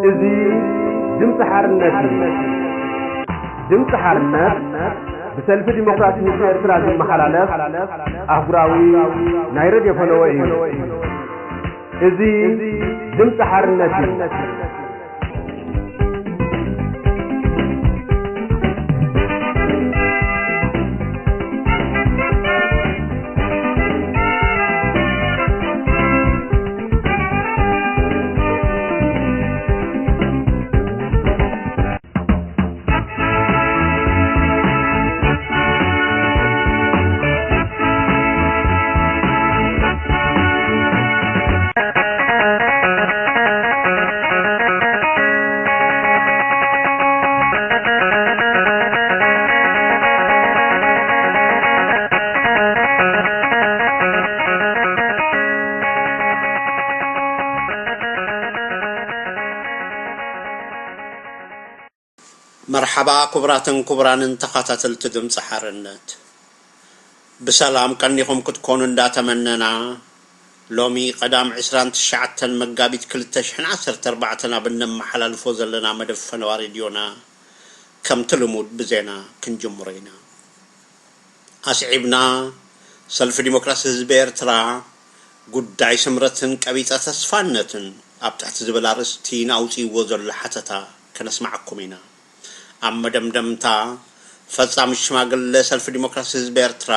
እዚ ድምፂ ሓርነት እዩ። ድምፂ ሓርነት ብሰልፊ ዲሞክራሲ ህዝቢ ኤርትራ ዝመሓላለፍ ኣህጉራዊ ናይ ሬድዮ ፈነወ እዩ። እዚ ድምፂ ሓርነት እዩ። መርሓባ ክቡራትን ክቡራንን ተኸታተልቲ ድምፂ ሓርነት፣ ብሰላም ቀኒኹም ክትኮኑ እንዳተመነና፣ ሎሚ ቀዳም ዕስራን ትሽዓተን መጋቢት ክልተ ሽሕን ዓሰርተ ኣርባዕተን ኣብ እነመሓላልፎ ዘለና መደብ ፈነዋ ሬድዮና ከምቲ ልሙድ ብዜና ክንጅምሮ ኢና። ኣስዒብና፣ ሰልፊ ዲሞክራሲ ህዝቢ ኤርትራ ጉዳይ ስምረትን ቀቢጸ ተስፋነትን ኣብ ትሕቲ ዝብል ኣርእስቲ ንኣውጺእዎ ዘሎ ሓተታ ከነስምዓኩም ኢና። ኣብ መደምደምታ፣ ፈጻሚ ሽማግለ ሰልፊ ዲሞክራሲ ህዝቢ ኤርትራ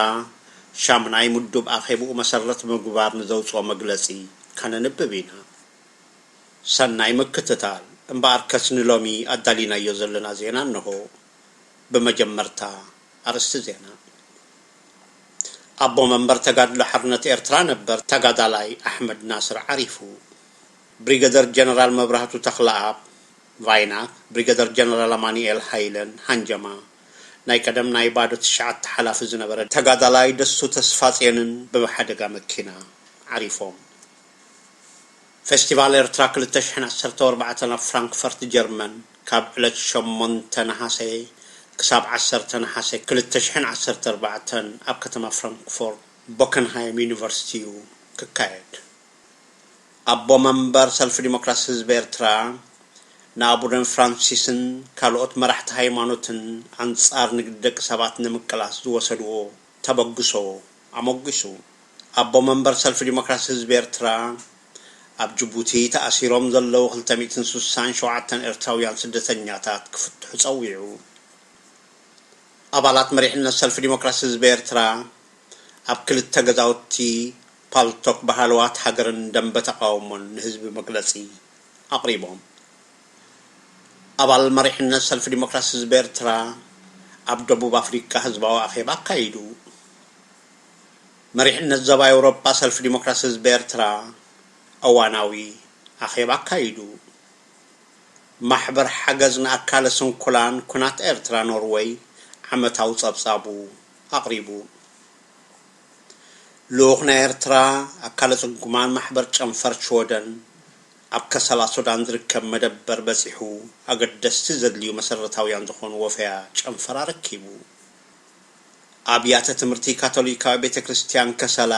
ሻምናይ ምዱብ ኣኼብኡ መሰረት ምግባር ንዘውጽኦ መግለጺ ከነንብብ ኢና። ሰናይ ምክትታል። እምበኣርከስ ንሎሚ ኣዳሊናዮ ዘለና ዜና እንሆ። ብመጀመርታ ኣርእስቲ ዜና። ኣቦ መንበር ተጋድሎ ሓርነት ኤርትራ ነበር ተጋዳላይ ኣሕመድ ናስር ዓሪፉ። ብሪገደር ጀነራል መብራህቱ ተኽለኣብ ቫይናክ፣ ብሪገደር ጀነራል ኣማኑኤል ሃይለን ሃንጀማ፣ ናይ ቀደም ናይ ባዶ ትሽዓተ ሓላፊ ዝነበረ ተጋዳላይ ደሱ ተስፋጽዮንን ብሓደጋ መኪና ዓሪፎም። ፌስቲቫል ኤርትራ ክልተ ሽሕን ዓሰርተ ኣርባዕተን ኣብ ፍራንክፈርት ጀርመን ካብ ዕለት ሸሞንተ ነሓሰ ክሳብ ዓሰርተ ነሓሰ ክልተ ሽሕን ዓሰርተ ኣርባዕተን ኣብ ከተማ ፍራንክፎርት ቦከንሃይም ዩኒቨርሲቲ እዩ ክካየድ። ኣቦ መንበር ሰልፊ ዲሞክራሲ ህዝቢ ኤርትራ ንኣቡነ ፍራንሲስን ካልኦት መራሕቲ ሃይማኖትን ኣንጻር ንግዲ ደቂ ሰባት ንምቅላስ ዝወሰድዎ ተበግሶ ኣሞጒሱ። ኣቦ መንበር ሰልፊ ዲሞክራሲ ህዝቢ ኤርትራ፣ ኣብ ጅቡቲ ተኣሲሮም ዘለዉ ክልተ ሚእትን ስሳን ሸውዓተን ኤርትራውያን ስደተኛታት ክፍትሑ ጸዊዑ። ኣባላት መሪሕነት ሰልፊ ዲሞክራሲ ህዝቢ ኤርትራ ኣብ ክልተ ገዛውቲ ፓልቶክ ብሃለዋት ሃገርን ደንበ ተቓውሞን ንህዝቢ መግለጺ ኣቕሪቦም። ኣባል መሪሕነት ሰልፊ ዲሞክራሲ ህዝቢ ኤርትራ ኣብ ደቡብ ኣፍሪቃ ህዝባዊ ኣኼባ ኣካይዱ። መሪሕነት ዞባ ኤውሮጳ ሰልፊ ዲሞክራሲ ህዝቢ ኤርትራ እዋናዊ ኣኼባ ኣካይዱ። ማሕበር ሓገዝ ንኣካለ ስንኩላን ኩናት ኤርትራ ኖርወይ ዓመታዊ ጸብጻቡ ኣቕሪቡ። ልኡኽ ናይ ኤርትራ ኣካለ ጽጉማን ማሕበር ጨንፈር ሽወደን ኣብ ከሰላ ሱዳን ዝርከብ መደበር በጺሑ ኣገደስቲ ዘድልዩ መሰረታውያን ዝኾኑ ወፈያ ጨንፈር ኣረኪቡ። ኣብያተ ትምህርቲ ካቶሊካዊ ቤተ ክርስቲያን ከሰላ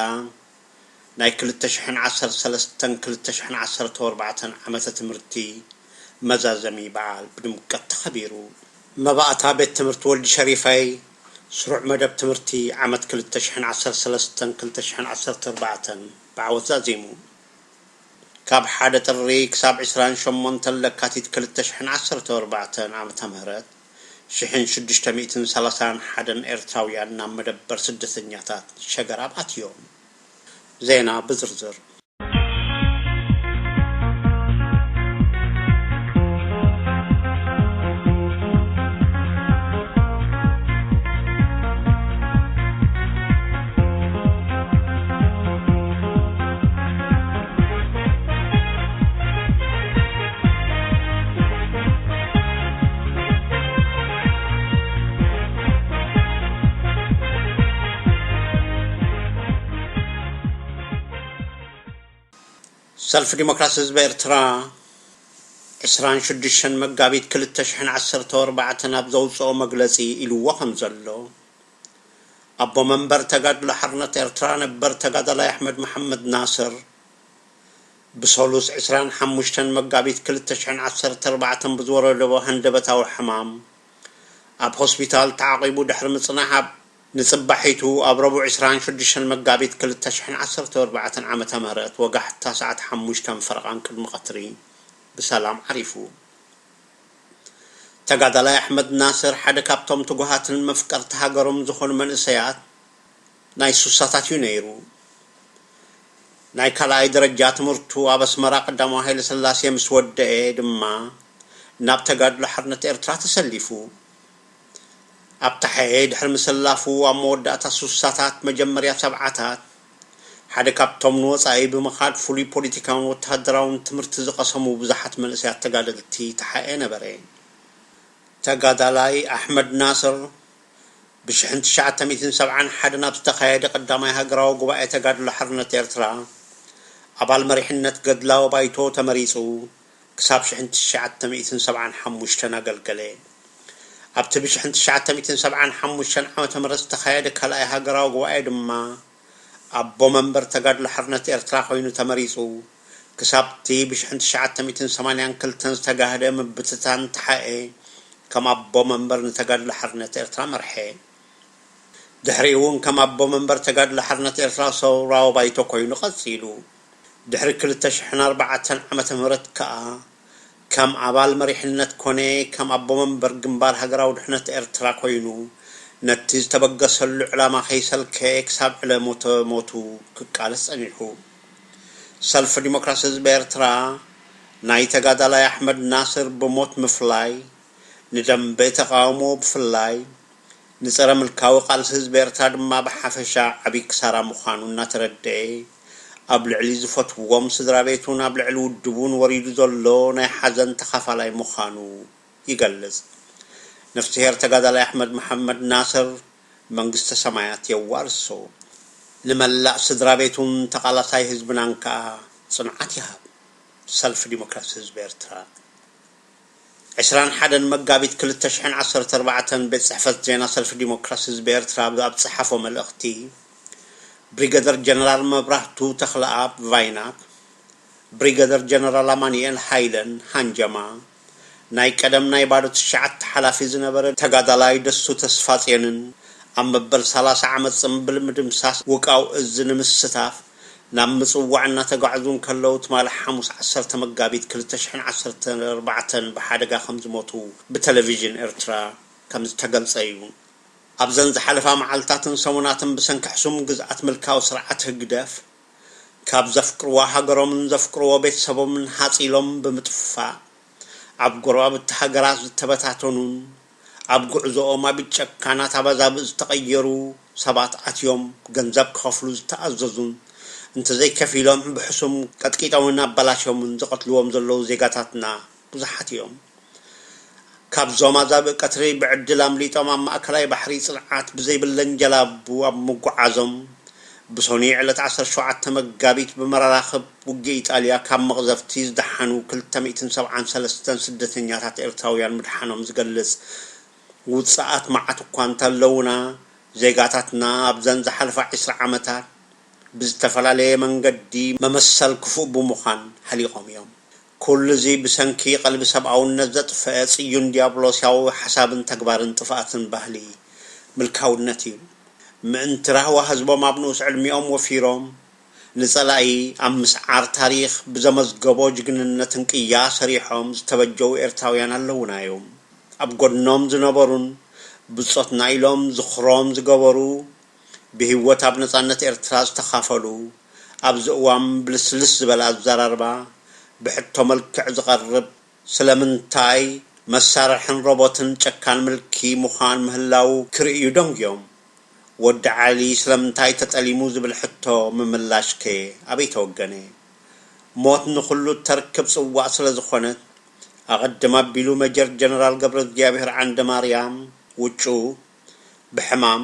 ናይ ክልተ ሽሕን ዓሰርተ ሰለስተን ክልተ ሽሕን ዓሰርተ ኣርባዕተን ዓመተ ትምህርቲ መዛዘሚ በዓል ብድምቀት ተኸቢሩ። መባእታ ቤት ትምህርቲ ወልዲ ሸሪፋይ ስሩዕ መደብ ትምህርቲ ዓመት ክልተ ሽሕን ዓሰርተ ሰለስተን ክልተ ሽሕን ዓሰርተ ኣርባዕተን ብዓወት ዛዚሙ። ካብ ሓደ ጥሪ ክሳብ ዕስራን ሸሞንተን ለካቲት ክልተ ሽሕን ዓሰርተ ኣርባዕተን ዓመተ ምህረት ሽሕን ሽዱሽተ ሚእትን ሰላሳን ሓደን ኤርትራውያን ናብ መደበር ስደተኛታት ሸገራብ ኣትዮም። ዜና ብዝርዝር። ሰልፊ ዲሞክራሲ ህዝቢ ኤርትራ ዕስራን ሽዱሽተን መጋቢት ክልተ ሽሕን ዓሰርተ ኣርባዕተን ኣብ ዘውፅኦ መግለፂ ኢልዎ ከም ዘሎ፣ ኣቦ መንበር ተጋድሎ ሓርነት ኤርትራ ነበር ተጋዳላይ ኣሕመድ መሓመድ ናስር ብሰሉስ ዕስራን ሓሙሽተን መጋቢት ክልተ ሽሕን ዓሰርተ ኣርባዕተን ብዝወረዶ ሃንደበታዊ ሕማም ኣብ ሆስፒታል ተዓቒቡ ድሕሪ ምጽናሕ፣ ኣብ ንጽባሒቱ ኣብ ረቡዕ ዕስራን ሽዱሽተን መጋቢት ክልተ ሽሕን ዓሰርተ ኣርባዕተን ዓመተ ምህረት ወጋሕታ ሰዓት ሓሙሽተ ፈረቓን ቅድሚ ቀትሪ ብሰላም ዓሪፉ። ተጋዳላይ ኣሕመድ ናስር ሓደ ካብቶም ትጉሃትን መፍቀርቲ ሃገሮም ዝኾኑ መንእሰያት ናይ ሱሳታት እዩ ነይሩ። ናይ ካልኣይ ደረጃ ትምህርቱ ኣብ ኣስመራ ቀዳማዊ ሃይለ ስላሴ ምስ ወደኤ ድማ ናብ ተጋድሎ ሓርነት ኤርትራ ተሰሊፉ። ኣብ ታሕኤ ድሕሪ ምስላፉ ኣብ መወዳእታ ሱሳታት መጀመርያ ሰብዓታት ሓደ ካብቶም ንወጻኢ ብምኻድ ፍሉይ ፖለቲካውን ወተሃደራውን ትምህርቲ ዝቐሰሙ ብዙሓት መንእሰያት ተጋደልቲ ታሕኤ ነበረ። ተጋዳላይ ኣሕመድ ናስር ብሽሕን ትሽዓተ ሚእትን ሰብዓን ሓደን ኣብ ዝተኻየደ ቀዳማይ ሃገራዊ ጉባኤ ተጋድሎ ሓርነት ኤርትራ ኣባል መሪሕነት ገድላዊ ባይቶ ተመሪጹ ክሳብ ሽሕን ትሽዓተ ሚእትን ሰብዓን ሓሙሽተን ኣገልገለ። ኣብቲ ብሽሕን ትሽዓተ ሚእትን ሰብዓን ሓሙሽተን ዓመተ ምህረት ዝተኻየደ ካልኣይ ሃገራዊ ጉባኤ ድማ ኣቦ መንበር ተጋድሎ ሓርነት ኤርትራ ኮይኑ ተመሪጹ። ክሳብቲ ብሽሕን ትሽዓተ ሚእትን ሰማንያን ክልተን ዝተጋህደ ምብትታን ተሓኤ ከም ኣቦ መንበር ንተጋድሎ ሓርነት ኤርትራ መርሐ። ድሕሪኡ እውን ከም ኣቦ መንበር ተጋድሎ ሓርነት ኤርትራ ሰውራዊ ባይቶ ኮይኑ ቀጺሉ። ድሕሪ ክልተ ሽሕን ኣርባዕተን ዓመተ ምህረት ከኣ ከም ኣባል መሪሕነት ኮነ ከም ኣቦ መንበር ግንባር ሃገራዊ ድሕነት ኤርትራ ኮይኑ ነቲ ዝተበገሰሉ ዕላማ ከይሰልከ ክሳብ ዕለተ ሞቱ ክቃለስ ጸኒሑ። ሰልፊ ዲሞክራሲ ህዝቢ ኤርትራ ናይ ተጋዳላይ ኣሕመድ ናስር ብሞት ምፍላይ ንደንበ ተቓውሞ ብፍላይ ንጸረ ምልካዊ ቃልሲ ህዝቢ ኤርትራ ድማ ብሓፈሻ ዓቢ ክሳራ ምዃኑ እናተረድኤ ኣብ ልዕሊ ዝፈትውዎም ስድራ ቤቱን ኣብ ልዕሊ ውድቡን ወሪዱ ዘሎ ናይ ሓዘን ተኻፋላይ ምዃኑ ይገልጽ። ነፍስሄር ተጋዳላይ ኣሕመድ መሓመድ ናስር መንግስተ ሰማያት የዋርሶ። ንመላእ ስድራ ቤቱን ተቓላሳይ ህዝብናን ከኣ ጽንዓት ይሃብ። ሰልፊ ዲሞክራሲ ህዝቢ ኤርትራ። ዕስራን ሓደን መጋቢት ክልተ ሽሕን ዓሰርተ ኣርባዕተን ቤት ጽሕፈት ዜና ሰልፊ ዲሞክራሲ ህዝቢ ኤርትራ ኣብ ዝጸሓፎ መልእኽቲ፣ ብሪገደር ጀነራል መብራህቱ ተኽለኣብ ቫይናክ፣ ብሪገደር ጀነራል ኣማኑኤል ሃይለን ሃንጀማ፣ ናይ ቀደም ናይ ባዶ ትሽዓተ ሓላፊ ዝነበረ ተጋዳላይ ደሱ ተስፋጽዮንን ኣብ መበል ሰላሳ ዓመት ጽምብል ምድምሳስ ውቃው እዝ ንምስታፍ ናብ ምጽዋዕ እናተጓዕዙ እንከለዉ፣ ትማሊ ሓሙስ ዓሰርተ መጋቢት ክልተ ሽሕን ዓሰርተ ኣርባዕተን ብሓደጋ ከም ዝሞቱ ብቴሌቪዥን ኤርትራ ከም ዝተገልጸ እዩ። ኣብዘን ዝሓለፋ መዓልታትን ሰሙናትን ብሰንኪ ሕሱም ግዝኣት ምልካዊ ስርዓት ህግደፍ፣ ካብ ዘፍቅርዋ ሃገሮምን ዘፍቅርዎ ቤተሰቦምን ሃጺሎም ብምጥፋእ፣ ኣብ ጎረባብቲ ሃገራት ዝተበታተኑን ኣብ ጉዕዞኦም ኣብ ጨካናት ኣባዛብእ ዝተቐየሩ ሰባት ኣትዮም ገንዘብ ክኸፍሉ ዝተኣዘዙን፣ እንተዘይከፊሎም ብሕሱም ቀጥቂጦምን ኣበላሽዮምን ዝቐትልዎም ዘለዉ ዜጋታትና ብዙሓት እዮም። ካብዞም ኣዛብእ ቀትሪ ብዕድል ኣምሊጦም ኣብ ማእከላይ ባሕሪ ጽንዓት ብዘይብለን ጀላቡ ኣብ ምጉዓዞም፣ ብሶኒ ዕለት ዓሰርተ ሸውዓተ መጋቢት ብመራራኽብ ውግእ ኢጣልያ ካብ መቕዘፍቲ ዝደሓኑ ክልተ ሚእትን ሰብዓን ሰለስተን ስደተኛታት ኤርትራውያን ምድሓኖም ዝገልጽ ውጽኣት መዓት እኳ እንተለውና፣ ዜጋታትና ኣብዘን ዝሓለፋ ዕስራ ዓመታት ብዝተፈላለየ መንገዲ መመሰል ክፉእ ብምዃን ሓሊቖም እዮም። ኩሉ እዚ ብሰንኪ ቀልቢ ሰብኣውነት ዘጥፈአ ጽዩን ዲያብሎስያዊ ሓሳብን ተግባርን ጥፍኣትን ባህሊ ምልካውነት እዩ። ምእንቲ ራህዋ ህዝቦም ኣብ ንኡስ ዕድሚኦም ወፊሮም፣ ንጸላኢ ኣብ ምስዓር ታሪኽ ብዘመዝገቦ ጅግንነትን ቅያ ሰሪሖም ዝተበጀዉ ኤርትራውያን ኣለዉና እዮም። ኣብ ጎድኖም ዝነበሩን ብጾትና ኢሎም ዝኽሮም ዝገበሩ፣ ብህይወት ኣብ ነጻነት ኤርትራ ዝተኻፈሉ፣ ኣብዚ እዋን ብልስልስ ዝበለ ኣዘራርባ፣ ብሕቶ መልክዕ ዝቐርብ፣ ስለምንታይ መሳርሕን ሮቦትን ጨካን ምልኪ ምዃን ምህላዉ ክርእዩ ደንጉዮም። ወዲ ዓሊ ስለምንታይ ተጠሊሙ ዝብል ሕቶ ምምላሽከ ኣበይ ተወገነ? ሞት ንኹሉ እተርክብ ጽዋእ ስለ ዝኾነት፣ ኣቐድም ኣቢሉ መጀር ጀነራል ገብረእግዚኣብሄር ዓንደማርያም ውጩ ብሕማም፣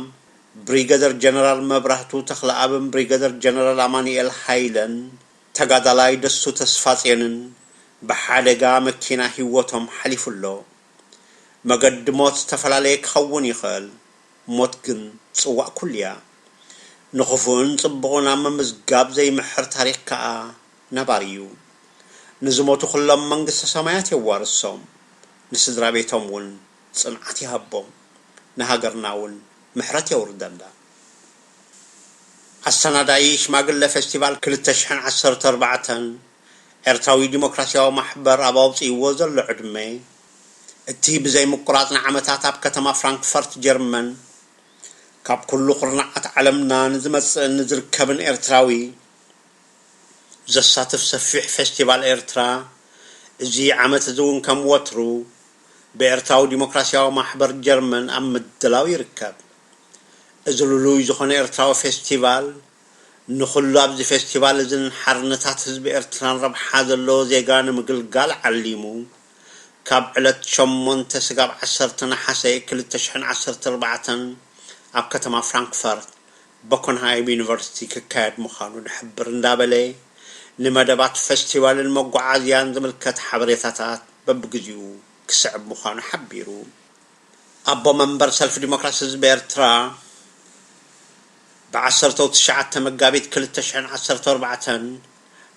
ብሪገደር ጀነራል መብራህቱ ተኽለኣብን ብሪገደር ጀነራል ኣማኑኤል ሃይለን ተጋዳላይ ደሱ ተስፋጽዮንን ብሓደጋ መኪና ህይወቶም ሓሊፉ ኣሎ። መገዲ ሞት ዝተፈላለየ ክኸውን ይኽእል፣ ሞት ግን ጽዋእ ኩሉ እያ። ንኽፉእን ጽቡቕን ኣብ ምምዝጋብ ዘይምሕር ታሪኽ ከኣ ነባሪ እዩ። ንዝሞቱ ኩሎም መንግስተ ሰማያት የዋርሶም፣ ንስድራ ቤቶም እውን ጽንዓት ይሃቦም፣ ንሃገርና እውን ምሕረት የውርደላ። ኣሰናዳኢ ሽማግለ ፌስቲቫል ክልተ ሽሕን ዓሰርተ ኣርባዕተን ኤርትራዊ ዲሞክራሲያዊ ማሕበር ኣብ ኣውፅእዎ ዘሎ ዕድመ፣ እቲ ብዘይ ምቁራፅ ንዓመታት ኣብ ከተማ ፍራንክፈርት ጀርመን ካብ ኩሉ ኩርናዓት ዓለምና ንዝመፅእን ንዝርከብን ኤርትራዊ ዘሳትፍ ሰፊሕ ፌስቲቫል ኤርትራ፣ እዚ ዓመት እዚ እውን ከም ወትሩ ብኤርትራዊ ዲሞክራሲያዊ ማሕበር ጀርመን ኣብ ምድላው ይርከብ። እዚ ልሉይ ዝኾነ ኤርትራዊ ፌስቲቫል፣ ንኹሉ ኣብዚ ፌስቲቫል እዝን ሓርነታት ህዝቢ ኤርትራን ረብሓ ዘለዎ ዜጋ ንምግልጋል ዓሊሙ፣ ካብ ዕለት ሸሞንተ ስጋብ ዓሰርተ ነሓሰ ክልተ ሽሕን ዓሰርተ ኣርባዕተን ኣብ ከተማ ፍራንክፈርት ቦኮንሃይም ዩኒቨርሲቲ ክካየድ ምዃኑ ንሕብር እንዳበለ፣ ንመደባት ፌስቲቫልን መጓዓዝያን ዝምልከት ሓበሬታታት በብግዚኡ ክስዕብ ምዃኑ ሓቢሩ። ኣቦ መንበር ሰልፊ ዲሞክራሲ ህዝቢ ኤርትራ፣ ብዓሰርተ ትሽዓተ መጋቢት ክልተ ሽሕን ዓሰርተ ኣርባዕተን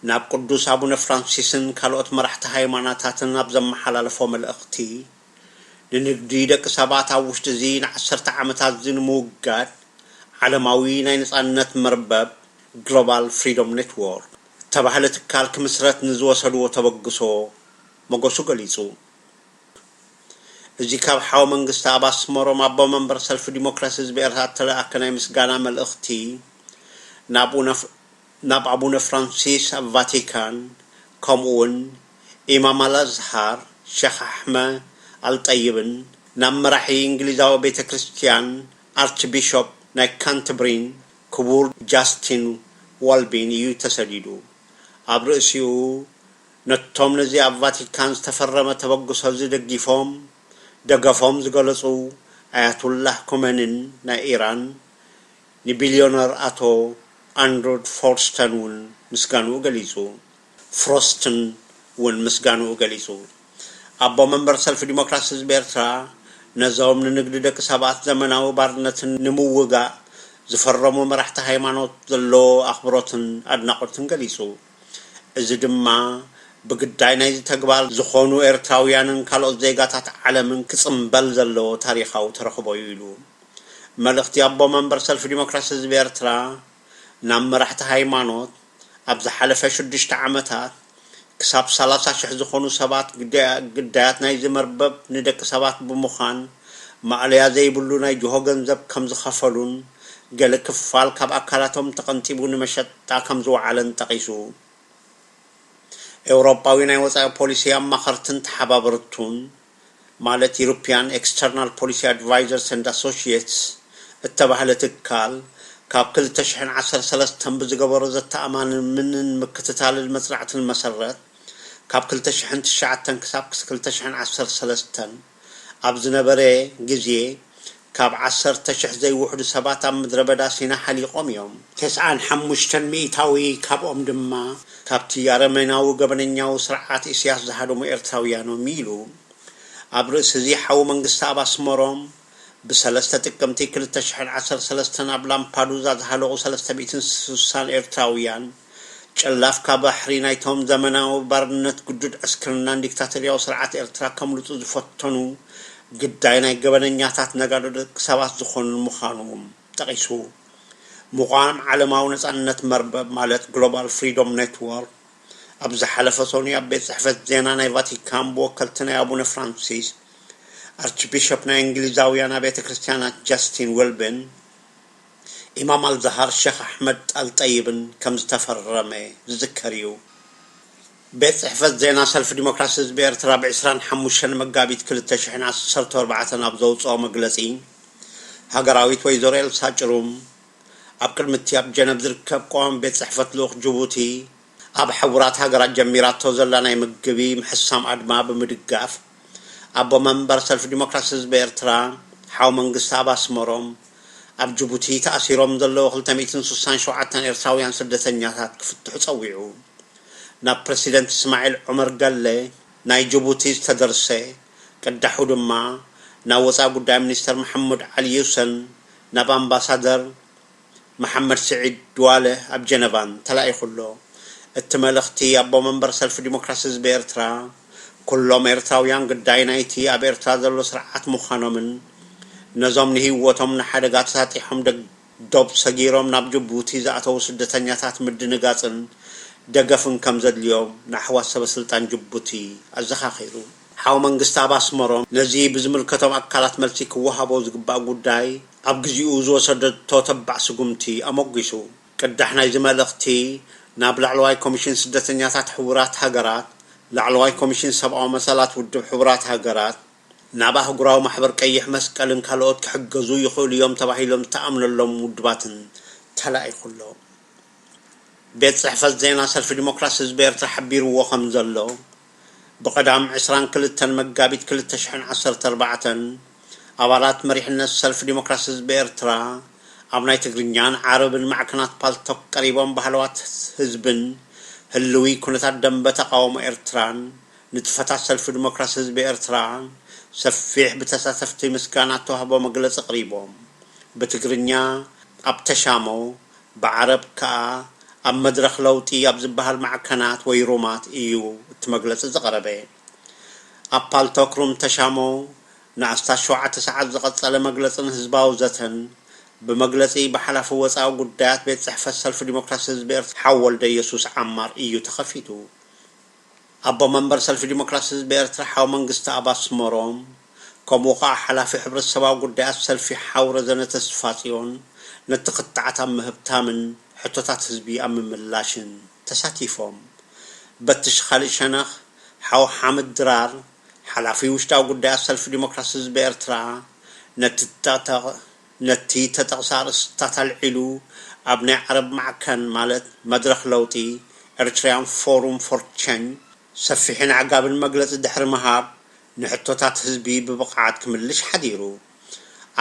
ናብ ቅዱስ ኣቡነ ፍራንሲስን ካልኦት መራሕቲ ሃይማኖታትን ኣብ ዘመሓላለፎ መልእኽቲ፣ ንንግዲ ደቂ ሰባት ኣብ ውሽጢ እዚ ንዓሰርተ ዓመታት እዚ ንምውጋድ ዓለማዊ ናይ ነጻነት መርበብ ግሎባል ፍሪዶም ኔትዎርክ እተባህለ ትካል ክምስረት ንዝወሰድዎ ተበግሶ መጎሱ ገሊጹ። እዚ ካብ ሓው መንግስቲ ኣብ ኣስመሮም ኣቦ መንበር ሰልፊ ዲሞክራሲ ህዝቢ ኤርትራ እተለኣከ ናይ ምስጋና መልእኽቲ፣ ናብ ኡነ-፣ ናብ ኣቡነ ፍራንሲስ ኣብ ቫቲካን፣ ከምኡውን ኢማም ኣልኣዝሃር ሸኽ ኣሕመ ኣልጠይብን፣ ናብ መራሒ እንግሊዛዊ ቤተ ክርስቲያን ኣርችቢሾፕ ናይ ካንተብሪን ክቡር ጃስቲን ዋልቢን እዩ ተሰዲዱ። ኣብ ርእሲኡ፣ ነቶም ነዚ ኣብ ቫቲካን ዝተፈረመ ተበግሶ እዚ ደጊፎም፣ ደገፎም ዝገለጹ ኣያቱላህ ኮመንን ናይ ኢራን፣ ንቢልዮነር ኣቶ ኣንድሩድ ፎርስተን እውን ምስጋንኡ ገሊጹ። ፍሮስትን እውን ምስጋንኡ ገሊጹ። ኣቦ መንበር ሰልፊ ዲሞክራሲ ህዝቢ ኤርትራ፣ ነዞም ንንግዲ ደቂ ሰባት ዘመናዊ ባርነትን ንምውጋእ ዝፈረሙ መራሕቲ ሃይማኖት ዘለዎ ኣኽብሮትን ኣድናቖትን ገሊጹ። እዚ ድማ ብግዳይ ናይዚ ተግባር ዝኾኑ ኤርትራውያንን ካልኦት ዜጋታት ዓለምን ክጽምበል ዘለዎ ታሪኻዊ ተረኽቦ እዩ ኢሉ። መልእኽቲ ኣቦ መንበር ሰልፊ ዲሞክራሲ ህዝቢ ኤርትራ ናብ መራሕቲ ሃይማኖት፣ ኣብ ዝሓለፈ ሽዱሽተ ዓመታት ክሳብ ሰላሳ ሽሕ ዝኾኑ ሰባት ግዳ-፣ ግዳያት ናይዚ መርበብ ንደቂ ሰባት ብምዃን ማእለያ ዘይብሉ ናይ ጅሆ ገንዘብ ከም ዝኸፈሉን ገለ ክፋል ካብ ኣካላቶም ተቐንጢቡ ንመሸጣ ከም ዝወዓለን ጠቒሱ። ኤውሮጳዊ ናይ ወጻኢ ፖሊሲ ኣማኸርትን ተሓባበርቱን፣ ማለት European External Policy Advisors and Associates እተባህለ ትካል፣ ካብ ክልተ ሽሕን ዓሰርተ ሰለስተን ብዝገበሮ ዘተኣማምንን ምክትታልን መጽናዕትን መሰረት፣ ካብ ክልተ ሽሕን ትሽዓተን ክሳብ ክልተ ሽሕን ዓሰርተ ሰለስተን ኣብ ዝነበረ ግዜ፣ ካብ ዓሰርተ ሽሕ ዘይውሕዱ ሰባት ኣብ ምድረ በዳ ሲና ሓሊቖም እዮም። ተስዓን ሓሙሽተን ሚእታዊ ካብኦም ድማ ካብቲ ኣረሜናዊ ገበነኛዊ ስርዓት ኢሳያስ ዝሃደሙ ኤርትራውያን እዮም ኢሉ። ኣብ ርእሲ እዚ ሓው መንግስቲ ኣብ ኣስመሮም ብሰለስተ ጥቅምቲ ክልተ ሽሕን ዓሰርተ ሰለስተን ኣብ ላምፓዱዛ ዝሃለቑ ሰለስተ ሚእትን ስሳን ኤርትራውያን ጨላፍ ካብ ባሕሪ ናይቶም ዘመናዊ ባርነት ግዱድ ዕስክርናን ዲክታቶርያዊ ስርዓት ኤርትራ ከምልጡ ዝፈተኑ ግዳይ ናይ ገበነኛታት ነጋዶ ደቂ ሰባት ዝኾኑን ምዃኑ ጠቒሱ። ምዃም ዓለማዊ ነጻነት መርበብ ማለት ግሎባል ፍሪዶም ኔትወርክ ኣብ ዝሓለፈ ሰኑይ ኣብ ቤት ጽሕፈት ዜና ናይ ቫቲካን ብወከልቲ ናይ ኣቡነ ፍራንሲስ ኣርችቢሾፕ ናይ እንግሊዛውያን ኣብያተ ክርስቲያናት ጃስቲን ወልበን ኢማም ኣልዛሃር ሸኽ ኣሕመድ ኣልጠይብን ከም ዝተፈረመ ዝዝከር እዩ። ቤት ጽሕፈት ዜና ሰልፊ ዲሞክራሲ ህዝቢ ኤርትራ ብ ዕስራን ሓሙሽተን መጋቢት ክልተ ሽሕን ዓሰርተ ኣርባዕተን ኣብ ዘውጽኦ መግለጺ፣ ሃገራዊት ወይዘሮ ኤልሳ ጭሩም ኣብ ቅድሚ እቲ ኣብ ጀነቭ ዝርከብ ቀዋሚ ቤት ጽሕፈት ልኡኽ ጅቡቲ ኣብ ሕቡራት ሃገራት ጀሚራቶ ዘላ ናይ ምግቢ ምሕሳም ኣድማ ብምድጋፍ፣ ኣቦ መንበር ሰልፊ ዲሞክራሲ ህዝቢ ኤርትራ ሓው መንግስቲ ኣብ ኣስመሮም፣ ኣብ ጅቡቲ ተኣሲሮም ዘለዉ ክልተ ሚእትን ስሳን ሸውዓተን ኤርትራውያን ስደተኛታት ክፍትሑ ጸዊዑ። ናብ ፕረሲደንት እስማዒል ዑመር ገለ ናይ ጅቡቲ ዝተደርሰ ቅዳሑ ድማ ናብ ወጻኢ ጉዳይ ሚኒስተር መሐሙድ ዓሊ ዩሰን፣ ናብ ኣምባሳደር መሓመድ ስዒድ ድዋለ ኣብ ጀነቫን ተላኢኹ ኣሎ። እቲ መልእኽቲ ኣቦ መንበር ሰልፊ ዲሞክራሲ ህዝቢ ኤርትራ፣ ኩሎም ኤርትራውያን ግዳይ ናይቲ ኣብ ኤርትራ ዘሎ ስርዓት ምዃኖምን ነዞም ንህይወቶም ንሓደጋ ተሳጢሖም ደግ ዶብ ሰጊሮም ናብ ጅቡቲ ዝኣተዉ ስደተኛታት ምድንጋጽን ደገፍን ከም ዘድልዮም ንኣሕዋት ሰበ ስልጣን ጅቡቲ ኣዘኻኺሩ። ሓው መንግስቲ ኣብ ኣስመሮም ነዚ ብዝምልከቶም ኣካላት መልሲ ክወሃቦ ዝግባእ ጉዳይ ኣብ ግዚኡ ዝወሰደቶ ተባዕ ስጉምቲ ኣሞጊሱ። ቅዳሕ ናይዚ መልእኽቲ ናብ ላዕለዋይ ኮሚሽን ስደተኛታት ሕቡራት ሃገራት፣ ላዕለዋይ ኮሚሽን ሰብኣዊ መሰላት ውድብ ሕቡራት ሃገራት፣ ናብ ኣህጉራዊ ማሕበር ቀይሕ መስቀልን ካልኦት ክሕገዙ ይኽእሉ እዮም ተባሂሎም ዝተኣምነሎም ውድባትን ተላኢኹ ኣሎ። ቤት ጽሕፈት ዜና ሰልፊ ዲሞክራሲ ህዝቢ ኤርትራ ሓቢርዎ ከም ዘሎ፣ ብቐዳም ዕስራን ክልተን መጋቢት ክልተ ሽሕን ዓሰርተ ኣርባዕተን ኣባላት መሪሕነት ሰልፊ ዲሞክራሲ ህዝቢ ኤርትራ ኣብ ናይ ትግርኛን ዓረብን ማዕከናት ፓልቶክ ቀሪቦም ባህለዋት ህዝብን ህልዊ ኩነታት ደንበ ተቃውሞ ኤርትራን ንጥፈታት ሰልፊ ዲሞክራሲ ህዝቢ ኤርትራ ሰፊሕ ብተሳተፍቲ ምስጋና እተዋህቦ መግለጺ ኣቕሪቦም። ብትግርኛ ኣብ ተሻሞ፣ ብዓረብ ከኣ ኣብ መድረኽ ለውጢ ኣብ ዝበሃል ማዕከናት ወይ ሩማት እዩ እቲ መግለጺ ዝቐረበ። ኣብ ፓልቶክ ሩም ተሻሞ ንኣስታት ሸውዓተ ሰዓት ዝቐጸለ መግለጽን ህዝባዊ ዘተን፣ ብመግለጺ ብሓላፊ ወጻኢ ጉዳያት ቤት ጽሕፈት ሰልፊ ዲሞክራሲ ህዝቢ ኤርትራ ሓው ወልደየሱስ ዓማር እዩ ተኸፊቱ። ኣቦ መንበር ሰልፊ ዲሞክራሲ ህዝቢ ኤርትራ ሓው መንግስቲ ኣብ ኣስመሮም፣ ከምኡ ኸኣ ሓላፊ ሕብረተሰባዊ ጉዳያት ሰልፊ ሓው ረዘነ ተስፋጽዮን ነቲ ክትዓት ኣብ ምህብታምን ሕቶታት ህዝቢ ኣብ ምምላሽን ተሳቲፎም። በቲ ሽ-፣ ካልእ ሸነኽ ሓው ሓምድ ድራር ሓላፊ ውሽጣዊ ጉዳያት ሰልፊ ዲሞክራሲ ህዝቢ ኤርትራ ነቲ ተጠቕ-፣ ነቲ ተጠቕሰ ኣርእስታት ኣልዒሉ ኣብ ናይ ዓረብ ማዕከን ማለት መድረኽ ለውጢ ኤርትራያን ፎሩም ፎር ቸንጅ ሰፊሕን ኣዕጋብን መግለጺ ድሕሪ ምሃብ ንሕቶታት ህዝቢ ብብቕዓት ክምልሽ ሓዲሩ።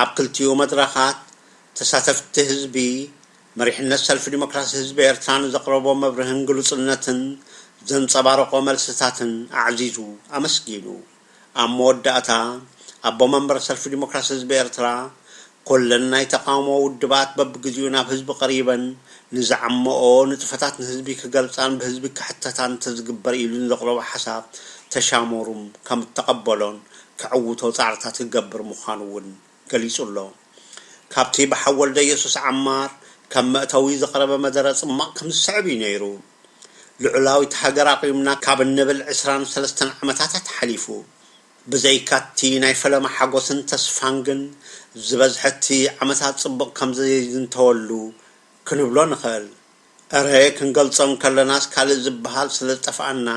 ኣብ ክልቲኡ መድረኻት ተሳተፍቲ ህዝቢ መሪሕነት ሰልፊ ዲሞክራሲ ህዝቢ ኤርትራ ንዘቕረቦ መብርህን ግሉጽነትን ዘንጸባረቖ መልስታትን ኣዕዚዙ ኣመስጊኑ። ኣብ መወዳእታ ኣቦ መንበር ሰልፊ ዲሞክራሲ ህዝቢ ኤርትራ፣ ኩለን ናይ ተቓውሞ ውድባት በብግዜኡ ናብ ህዝቢ ቀሪበን ንዝዓመኦ ንጥፈታት ንህዝቢ ክገልጻን ብህዝቢ ክሕተታን እንተዝግበር ኢሉ ንዘቕረቦ ሓሳብ ተሻሞ ሩም ከም እተቐበሎን ክዕውቶ ጻዕርታት ክገብር ምዃኑ እውን ገሊጹ ኣሎ። ካብቲ ብሓው ወልደየሱስ ዓማር ከም መእተዊ ዝቐረበ መደረ ጽማቕ ከም ዝስዕብ እዩ ነይሩ። ልዑላዊት ሃገር ኣቑምና ካብ እንብል ዕስራን ሰለስተን ዓመታታት ሓሊፉ። ብዘይካቲ ናይ ፈለማ ሓጎስን ተስፋን ግን፣ ዝበዝሐቲ ዓመታት ጽቡቕ ከም ዘይዝንተወሉ ክንብሎ ንኽእል። እረ ክንገልጾ እንከለናስ ካልእ ዝበሃል ስለ ዝጠፍኣና፣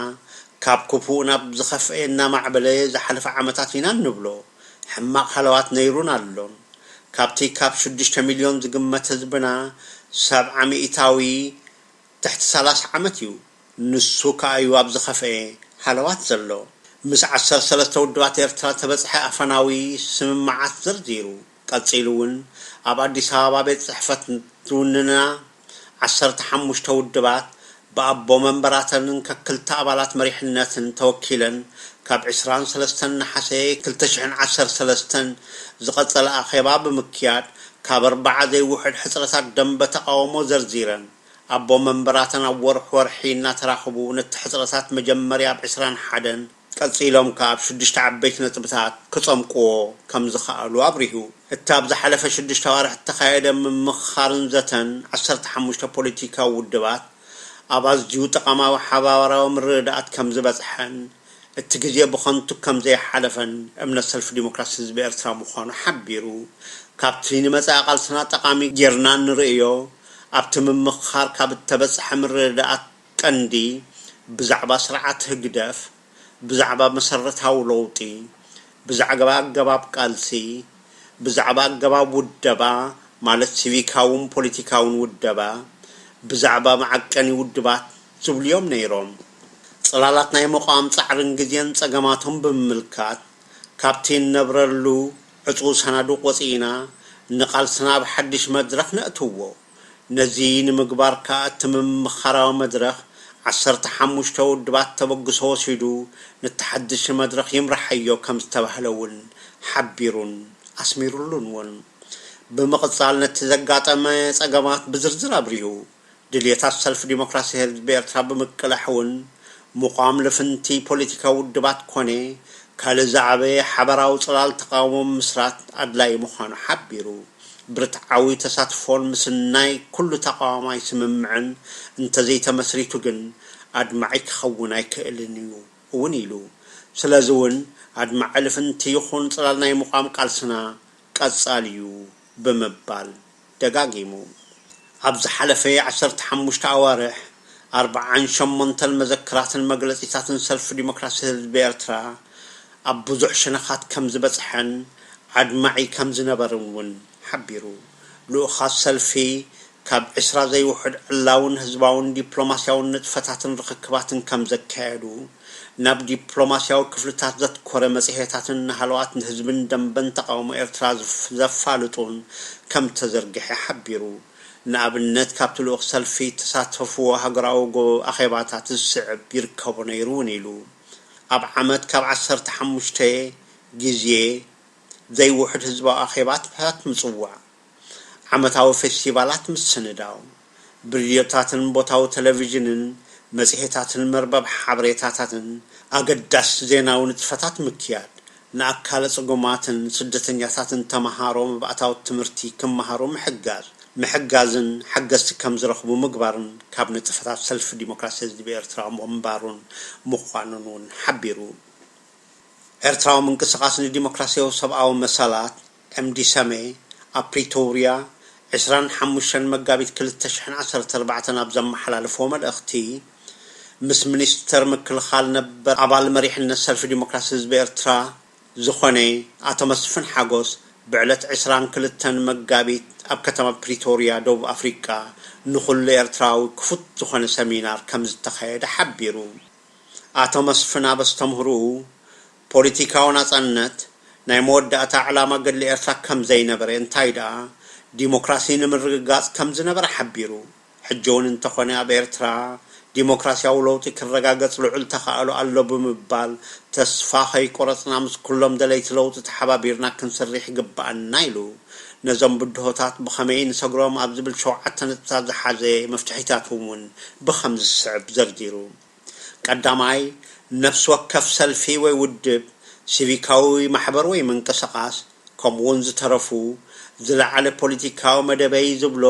ካብ ክፉእ ናብ ዝኸፍኤ እናማዕበለ ዝሓለፈ ዓመታት ኢና እንብሎ። ሕማቕ ሃለዋት ነይሩን ኣሎን። ካብቲ ካብ ሽዱሽተ ሚልዮን ዝግመት ህዝብና፣ ሰብዓ ሚእታዊ ትሕቲ ሰላሳ ዓመት እዩ። ንሱ ከኣ እዩ ኣብ ዝኸፍኤ ሃለዋት ዘሎ። ምስ ዓሰርተ ሰለስተ ውድባት ኤርትራ ተበጽሐ ኣፈናዊ ስምምዓት ዘርዚሩ። ቀጺሉ እውን ኣብ ኣዲስ ኣበባ ቤት ጽሕፈት ዝውንና ዓሰርተ ሓሙሽተ ውድባት ብኣቦ መንበራተንን ከክልተ ኣባላት መሪሕነትን ተወኪለን ካብ ዕስራን ሰለስተን ነሓሰ ክልተ ሽሕን ዓሰርተ ሰለስተን ዝቐጸለ ኣኼባ ብምክያድ ካብ ኣርባዓ ዘይውሕድ ሕጽረታት ደንበ ተቓውሞ ዘርዚረን። ኣቦ መንበራተን ኣብ ወርሒ ወርሒ እናተራኽቡ ነቲ ሕጽረታት መጀመርያ ኣብ ዕስራን ሓደን ቀጺሎም ከኣ ኣብ ሽዱሽተ ዓበይቲ ነጥብታት ክጸምቅዎ ከም ዝኸኣሉ ኣብሪሁ። እቲ ኣብ ዝሓለፈ ሽዱሽተ ኣዋርሕ እተኻየደ ምምኽኻርን ዘተን ዓሰርተ ሓሙሽተ ፖለቲካዊ ውድባት ኣብ ኣዝዩ ጠቓማዊ ሓባራዊ ምርድዳኣት ከም ዝበጽሐን እቲ ግዜ ብኸንቱ ከም ዘይሓለፈን እምነት ሰልፊ ዲሞክራሲ ህዝቢ ኤርትራ ምዃኑ ሓቢሩ። ካብቲ ንመጻኢ ቃልስና ጠቓሚ ጌርና እንርእዮ ኣብቲ ምምኽኻር ካብ እተበጽሐ ምርድዳኣት ቀንዲ ብዛዕባ ስርዓት ህግደፍ፣ ብዛዕባ መሰረታዊ ለውጢ፣ ብዛዕባ ኣገባብ ቃልሲ፣ ብዛዕባ ኣገባብ ውደባ ማለት ሲቪካውን ፖለቲካውን ውደባ፣ ብዛዕባ መዓቀኒ ውድባት ዝብሉ እዮም ነይሮም። ጽላላት ናይ ምቋም ጻዕርን ግዜን ጸገማቶም ብምምልካት፣ ካብቲ እንነብረሉ ዕጹው ሰናዱቕ ወጺእና ንቓልስና ኣብ ሓድሽ መድረኽ ነእትዎ። ነዚ ንምግባር ከኣ እቲ ምምኽኻራዊ መድረኽ ዓሰርተ ሓሙሽተ ውድባት ተበግሶ ወሲዱ ነቲ ሓድሽ መድረኽ ይምርሓዮ ከም ዝተባህለ እውን ሓቢሩን ኣስሚሩሉን እውን። ብምቕጻል ነቲ ዘጋጠመ ጸገማት ብዝርዝር ኣብሪሁ። ድልየታት ሰልፊ ዲሞክራሲ ህዝቢ ኤርትራ ብምቅላሕ እውን፣ ምቋም ልፍንቲ ፖለቲካዊ ውድባት ኮነ ካልእ ዝዓበየ ሓበራዊ ጽላል ተቓውሞ ምስራት ኣድላዪ ምዃኑ ሓቢሩ። ብርትዓዊ ተሳትፎን ምስናይ ኩሉ ተቓዋማይ ስምምዕን እንተዘይተመስሪቱ ግን፣ ኣድማዒ ክኸውን ኣይክእልን እዩ እውን ኢሉ። ስለዚ እውን፣ ኣድማዒ ልፍንቲ ይኹን ጽላል ናይ ምቋም ቃልስና ቀጻሊ እዩ ብምባል ደጋጊሙ። ኣብ ዝሓለፈ ዓሰርተ ሓሙሽተ ኣዋርሕ፣ ኣርብዓን ሸሞንተን መዘክራትን መግለጺታትን ሰልፊ ዲሞክራሲ ህዝቢ ኤርትራ ኣብ ብዙሕ ሸነኻት ከም ዝበጽሐን ኣድማዒ ከም ዝነበርን እውን ሓቢሩ። ልኡኻት ሰልፊ ካብ ዕስራ ዘይውሕድ ዕላውን ህዝባውን ዲፕሎማስያውን ንጥፈታትን ርኽክባትን ከም ዘካየዱ፣ ናብ ዲፕሎማስያዊ ክፍልታት ዘትኮረ መጽሔታትን ንሃለዋት ንህዝብን ደንበን ተቓውሞ ኤርትራ ዝፍ-፣ ዘፋልጡን ከም ተዘርግሐ ሓቢሩ። ንኣብነት፣ ካብቲ ልኡኽ ሰልፊ እተሳተፍዎ ሃገራዊ ጎ-፣ ኣኼባታት ዝስዕብ ይርከቦ ነይሩ እውን ኢሉ። ኣብ ዓመት ካብ ዓሰርተ ሓሙሽተ ግዜ ዘይውሕድ ህዝባዊ ኣኼባታት ምጽዋዕ፣ ዓመታዊ ፌስቲቫላት ምስንዳው፣ ብሬድዮታትን ቦታዊ ቴሌቪዥንን መጽሔታትን መርበብ ሓበሬታታትን ኣገዳሲ ዜናዊ ንጥፈታት ምክያድ፣ ንኣካለ ጽጉማትን ስደተኛታትን ተመሃሮ መባእታዊ ትምህርቲ ክመሃሩ ምሕጋዝ፣ ምሕጋዝን ሓገዝቲ ከም ዝረኽቡ ምግባርን ካብ ንጥፈታት ሰልፊ ዲሞክራሲ ህዝቢ ኤርትራ ምንባሩን ምዃኑን እውን ሓቢሩ። ኤርትራዊ ምንቅስቓስ ንዲሞክራስያዊ ሰብኣዊ መሰላት፣ ኤምዲሰመ፣ ኣብ ፕሪቶርያ፣ ዕስራን ሓሙሽተን መጋቢት ክልተ ሽሕን ዓሰርተ ኣርባዕተን ኣብ ዘመሓላለፍዎ መልእኽቲ፣ ምስ ሚኒስተር ምክልኻል ነበር ኣባል መሪሕነት ሰልፊ ዲሞክራሲ ህዝቢ ኤርትራ ዝኾነ ኣቶ መስፍን ሓጎስ፣ ብዕለት ዕስራን ክልተን መጋቢት ኣብ ከተማ ፕሪቶርያ፣ ደቡብ ኣፍሪቃ፣ ንኹሉ ኤርትራዊ ክፉት ዝኾነ ሰሚናር ከም ዝተኻየደ ሓቢሩ። ኣቶ መስፍን ኣብ ኣስተምህሮኡ፣ ፖለቲካዊ ናጻነት ናይ መወዳእታ ዕላማ ገድሊ ኤርትራ ከም ዘይነበረ፣ እንታይ ደኣ ዲሞክራሲ ንምርግጋጽ ከም ዝነበረ ሓቢሩ። ሕጂ እውን እንተኾነ ኣብ ኤርትራ ዲሞክራስያዊ ለውጢ ክረጋገጽ ልዑል ተኻእሎ ኣሎ ብምባል፣ ተስፋ ከይቆረጽና ምስ ኩሎም ደለይቲ ለውጢ ተሓባቢርና ክንሰርሕ ይግብኣና ኢሉ። ነዞም ብድሆታት ብኸመይ ንሰግሮም ኣብ ዝብል ሸውዓተ ነጥብታት ዝሓዘ መፍትሒታት እውን ብኸም ዝስዕብ ዘርዚሩ። ቀዳማይ፣ ነፍሲ ወከፍ ሰልፊ ወይ ውድብ፣ ሲቪካዊ ማሕበር ወይ ምንቅስቓስ፣ ከምኡውን ዝተረፉ፣ ዝለዓለ ፖለቲካዊ መደበይ ዝብሎ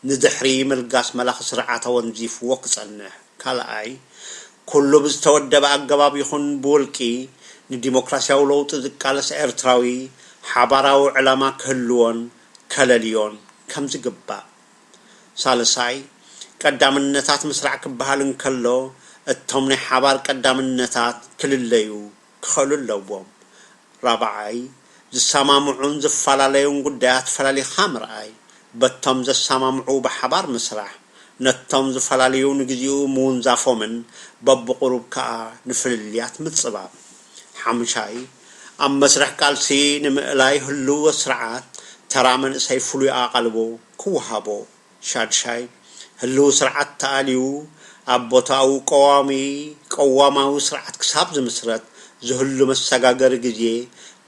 ንድሕሪ ምልጋስ መላኺ ስርዓት ኣወንዚፍዎ ክጸንሕ። ካልኣይ፣ ኩሉ ብዝተወደበ ኣገባብ ይኹን ብውልቂ ንዲሞክራስያዊ ለውጢ ዝቃለስ ኤርትራዊ ሓባራዊ ዕላማ ክህልዎን ከለልዮን ከም ዝግባእ። ሳልሳይ፣ ቀዳምነታት ምስራዕ ክበሃል እንከሎ፣ እቶም ናይ ሓባር ቀዳምነታት ክልለዩ ክኽእሉ ኣለዎም። ራብዓይ፣ ዝሰማምዑን ዝፈላለዩን ጉዳያት ፈላሊኻ ምርኣይ፣ በቶም ዘሰማምዑ ብሓባር ምስራሕ፣ ነቶም ዝፈላለዩ ንግዚኡ ምውንዛፎምን በብቑሩብ ከኣ ንፍልልያት ምጽባብ። ሓምሻይ፣ ኣብ መስርሕ ቃልሲ ንምእላይ ህሉው ስርዓት ተራ መንእሰይ ፍሉይ ኣቓልቦ ክወሃቦ። ሻድሻይ፣ ህሉው ስርዓት ተኣልዩ ኣብ ቦታኡ ቀዋሚ፣ ቀዋማዊ ስርዓት ክሳብ ዝምስረት ዝህሉ መሰጋገሪ ግዜ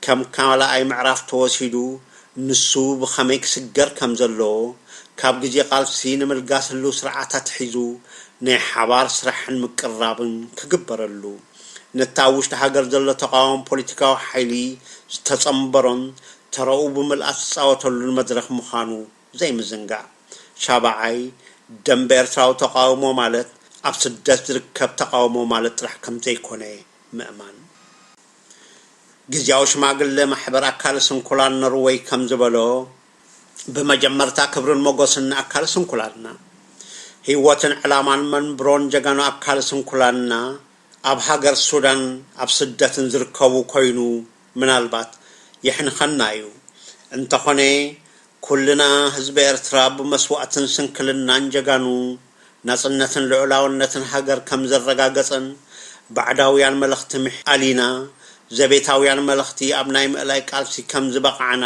ከም ካልኣይ ምዕራፍ ተወሲዱ፣ ንሱ ብኸመይ ክስገር ከም ዘለዎ፣ ካብ ግዜ ቃልሲ ንምልጋስ ህሉው ስርዓት ኣትሒዙ ናይ ሓባር ስራሕን ምቅርራብን ክግበረሉ፣ ነቲ ኣብ ውሽጢ ሃገር ዘሎ ተቓዋሚ ፖለቲካዊ ሓይሊ ዝተጸንበሮን ተረኡ ብምልኣት ዝጻወተሉን መድረኽ ምዃኑ ዘይምዝንጋዕ። ሻብዓይ፣ ደንበ ኤርትራዊ ተቓውሞ ማለት ኣብ ስደት ዝርከብ ተቓውሞ ማለት ጥራሕ ከም ዘይኮነ ምእማን። ግዝያዊ ሽማግለ ማሕበር ኣካለ ስንኩላን ኖርወይ ከም ዝበሎ፣ ብመጀመርታ ክብርን ሞገስን ንኣካለ ስንኩላንና። ህይወትን ዕላማን መንብሮን ጀጋኑ ኣካለ ስንኩላንና ኣብ ሃገር ሱዳን ኣብ ስደትን ዝርከቡ ኮይኑ ምናልባት የሕንኸና እዩ። እንተኾነ፣ ኩልና ህዝቢ ኤርትራ ብመስዋእትን ስንክልናን ጀጋኑ ናጽነትን ልዑላውነትን ሃገር ከም ዘረጋገጸን፣ ባዕዳውያን መለኽቲ ምሕ-፣ ኣሊና፣ ዘቤታውያን መለኽቲ ኣብ ናይ ምእላይ ቃልሲ ከም ዝበቕዓና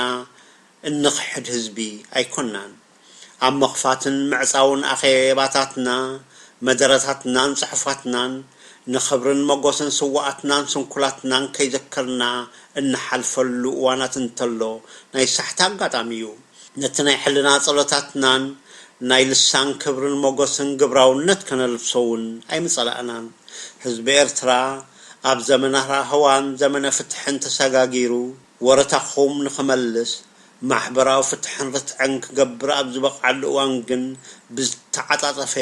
እንኽሕድ ህዝቢ ኣይኮናን። ኣብ ምኽፋትን ምዕጻውን ኣኼባታትና፣ መደረታትናን ጽሑፋትናን፣ ንኽብርን መጎስን ስውኣትናን ስንኩላትናን ከይዘከርና እንሓልፈሉ እዋናት እንተሎ፣ ናይ ሳሕቲ ኣጋጣሚ እዩ። ነቲ ናይ ሕልና ጸሎታትናን ናይ ልሳን ክብርን ሞገስን ግብራውነት ከነልብሶ እውን ኣይምጸላእናን። ህዝቢ ኤርትራ ኣብ ዘመነ ራህዋን ዘመነ ፍትሕን ተሰጋጊሩ፣ ወረታኹም ንኽመልስ፣ ማሕበራዊ ፍትሕን ርትዕን ክገብር ኣብ ዝበቕዓሉ እዋን ግን ብዝተዓጻጸፈ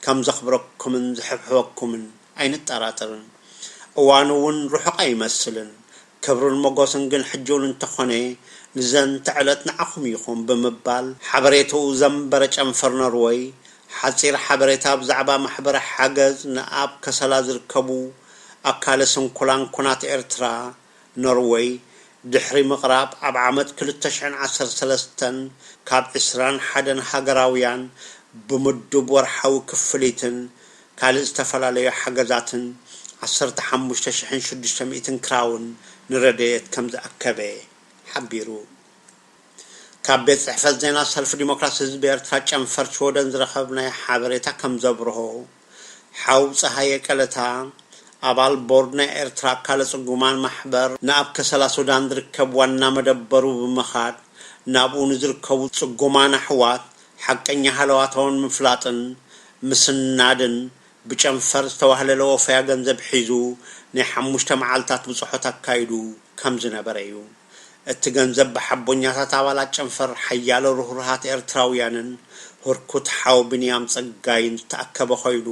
ከም ዘኽብረኩምን ዝሕብሕበኩምን ኣይንጠራጠርን። እዋኑ እውን ርሑቕ ኣይመስልን። ክብርን ሞገስን ግን ሕጂ እውን እንተኾነ ንዘንተ ዕለት ንዓኹም ይኹን ብምባል ሓበሬትኡ ዘንበረ ጨንፈር ኖርወይ፣ ሓጺር ሓበሬታ ብዛዕባ ማሕበረ ሓገዝ ንኣብ ከሰላ ዝርከቡ ኣካለ ስንኩላን ኩናት ኤርትራ፣ ኖርወይ፣ ድሕሪ ምቕራብ፣ ኣብ ዓመት ክልተ ሽሕን ዓሰርተ ሰለስተን ካብ ዕስራን ሓደን ሃገራውያን ብምዱብ ወርሓዊ ክፍሊትን ካልእ ዝተፈላለዩ ሓገዛትን ዓሰርተ ሓሙሽተ ሽሕን ሽዱሽተ ሚእትን ክራውን ንረድኤት ከም ዝኣከበ ሓቢሩ። ካብ ቤት ጽሕፈት ዜና ሰልፊ ዲሞክራሲ ህዝቢ ኤርትራ ጨንፈር ሽወደን ዝረኸብናዮ ሓበሬታ ከም ዘብርሆ፣ ሓው ጸሃየ ቀለታ፣ ኣባል ቦርድ ናይ ኤርትራ ኣካለ ጽጉማን ማሕበር፣ ንኣብ ከሰላ ሱዳን ዝርከብ ዋና መደበሩ ብምኻድ፣ ናብኡ ንዝርከቡ ጽጉማን ኣሕዋት ሓቀኛ ሃለዋቶም ንምፍላጥን ምስናድን ብጨንፈር ዝተዋህለለ ወፈያ ገንዘብ ሒዙ ናይ ሓሙሽተ መዓልታት ብጽሖት ኣካይዱ ከም ዝነበረ እዩ። እቲ ገንዘብ ብሓቦኛታት ኣባላት ጨንፈር ሓያሎ ርሁርሃት ኤርትራውያንን ህርኩት ሓው ብንያም ጸጋይን ዝተኣከበ ኮይኑ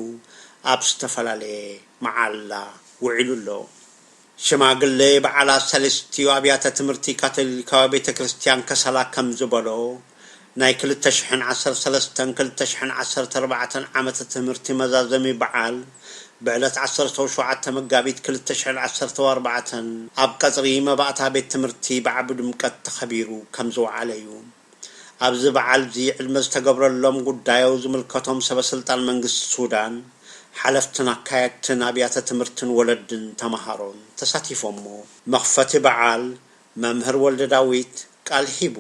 ኣብ ዝተፈላለየ መዓላ ውዒሉ ኣሎ። ሽማግሌ በዓላት ሰለስቲኡ ኣብያተ ትምህርቲ ካቶሊካዊ ቤተ ክርስቲያን ከሰላ ከም ዝበሎ፣ ናይ ክልተ ሽሕን ዓሰርተ ሰለስተን ክልተ ሽሕን ዓሰርተ ኣርባዕተን ዓመተ ትምህርቲ መዛዘሚ በዓል ብዕለት ዓሰርተ ሸውዓተ መጋቢት ክልተ ሽሕን ዓሰርተ ኣርባዕተን ኣብ ቀጽሪ መባእታ ቤት ትምህርቲ ብዓቢ ድምቀት ተኸቢሩ ከም ዝወዓለ እዩ። ኣብዚ በዓል እዚ ዕድመ ዝተገብረሎም ጉዳዩ ዝምልከቶም ሰበ ስልጣን መንግስቲ ሱዳን፣ ሓለፍትን ኣካየድትን ኣብያተ ትምህርትን ወለድን ተመሃሮን ተሳቲፎሞ። መኽፈቲ በዓል መምህር ወልደ ዳዊት ቃል ሂቡ።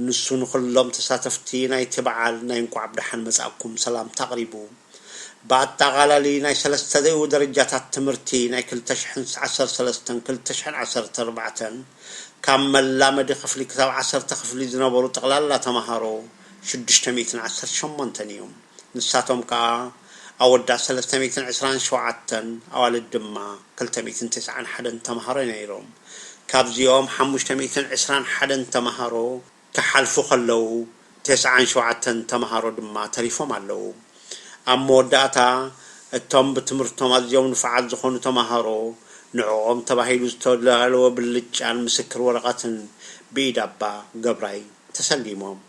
ንሱ ንኹሎም ተሳተፍቲ ናይቲ በዓል ናይ እንቋዕ ብደሓን መጻእኩም ሰላምታ ኣቕሪቡ። ብኣጠቓላሊ ናይ ሰለስተ ዘይኡ ደረጃታት ትምህርቲ ናይ ክልተ ሽሕን ዓሰርተ ሰለስተን ክልተ ሽሕን ዓሰርተ ኣርባዕተን ካብ መላመዲ ክፍሊ ክሳብ ዓሰርተ ክፍሊ ዝነበሩ ጠቕላላ ተመሃሮ ሽዱሽተ ሚእትን ዓሰርተ ሸሞንተን እዮም። ንሳቶም ከኣ ኣወዳት ሰለስተ ሚእትን ዕስራን ሸውዓተን፣ ኣዋልድ ድማ ክልተ ሚእትን ተስዓን ሓደን ተመሃሮ ነይሮም። ካብዚኦም ሓሙሽተ ሚእትን ዕስራን ሓደን ተመሃሮ ክሓልፉ ከለዉ፣ ተስዓን ሸውዓተን ተመሃሮ ድማ ተሪፎም ኣለዉ። ኣብ መወዳእታ፣ እቶም ብትምህርቶም ኣዝዮም ንፉዓት ዝኾኑ ተመሃሮ፣ ንዕኦም ተባሂሉ ዝተዳለወ ብልጫን ምስክር ወረቐትን ብኢድ ኣባ ገብራይ ተሰሊሞም።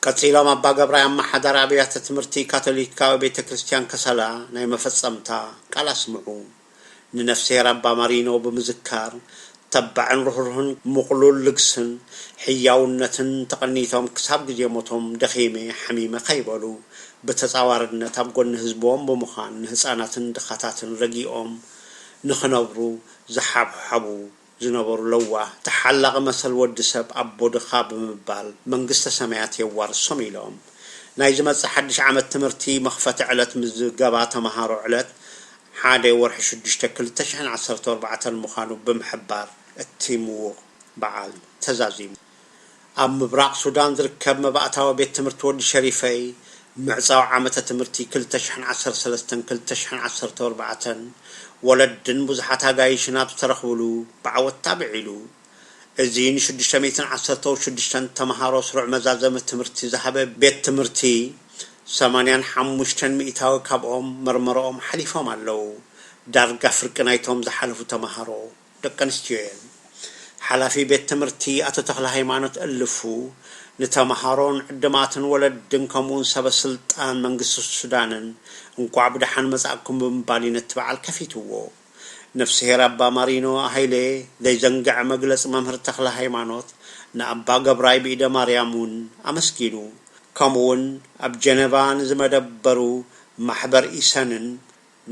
ቀጺሎም ኣባ ገብራይ ኣመሓዳሪ ኣብያተ ትምህርቲ ካቶሊካዊ ቤተ ክርስቲያን ከሰላ ናይ መፈጸምታ ቃል ኣስምዑ። ንነፍስሄር ኣባ ማሪኖ ብምዝካር፣ ተባዕን ርህሩህን ምቕሉል ልግስን ሕያውነትን ተቐኒቶም ክሳብ ግዜ ሞቶም ደኺመ፣ ሓሚመ ከይበሉ፣ ብተጻዋርነት ኣብ ጎኒ ህዝቦም ብምዃን ንህጻናትን ድኻታትን ረጊኦም ንኽነብሩ ዝሓብሓቡ ዝነበሩ ለዋህ ተሓላቒ መሰል ወዲ ሰብ ኣቦ ድኻ ብምባል መንግስተ ሰማያት የዋርሶም ኢሎም። ናይ ዝመጽእ ሓድሽ ዓመት ትምህርቲ መኽፈቲ ዕለት ምዝገባ ተመሃሮ ዕለት ሓደ ወርሒ ሽዱሽተ ክልተ ሽሕን ዓሰርተ ኣርባዕተን ምዃኑ ብምሕባር እቲ ምዉቕ በዓል ተዛዚሙ። ኣብ ምብራቕ ሱዳን ዝርከብ መባእታዊ ቤት ትምህርቲ ወዲ ሸሪፈይ ምዕጻው ዓመተ ትምህርቲ ክልተ ሽሕን ዓሰርተ ሰለስተን ክልተ ሽሕን ዓሰርተ ኣርባዕተን ወለድን ብዙሓት ኣጋይሽን ኣብ ዝተረኽብሉ ብዓወት ታብዕ ኢሉ። እዚ ንሽዱሽተ ሚእትን ዓሰርተ ሽዱሽተን ተመሃሮ ስሩዕ መዛዘሚ ትምህርቲ ዝሃበ ቤት ትምህርቲ ሰማንያን ሓሙሽተን ሚእታዊ ካብኦም መርመረኦም ሓሊፎም ኣለዉ። ዳርጋ ፍርቂ ናይቶም ዝሓለፉ ተመሃሮ ደቂ ኣንስትዮ እየን። ሓላፊ ቤት ትምህርቲ ኣቶ ተኽለ ሃይማኖት እልፉ ንተመሃሮን ዕድማትን ወለድን ከምኡውን ሰበ ስልጣን መንግስቲ ሱዳንን እንቋዕ ብደሓን መጻእኩም ብምባል እዩ ነቲ በዓል ከፊትዎ። ነፍስሄር ኣባ ማሪኖ ሃይለ ዘይዘንግዐ መግለጺ መምህር ተኽለ ሃይማኖት ንኣባ ገብራይ ብኢደ ማርያም እውን ኣመስጊኑ። ከምኡውን ኣብ ጀነቫ ንዝመደበሩ ማሕበር ኢሰንን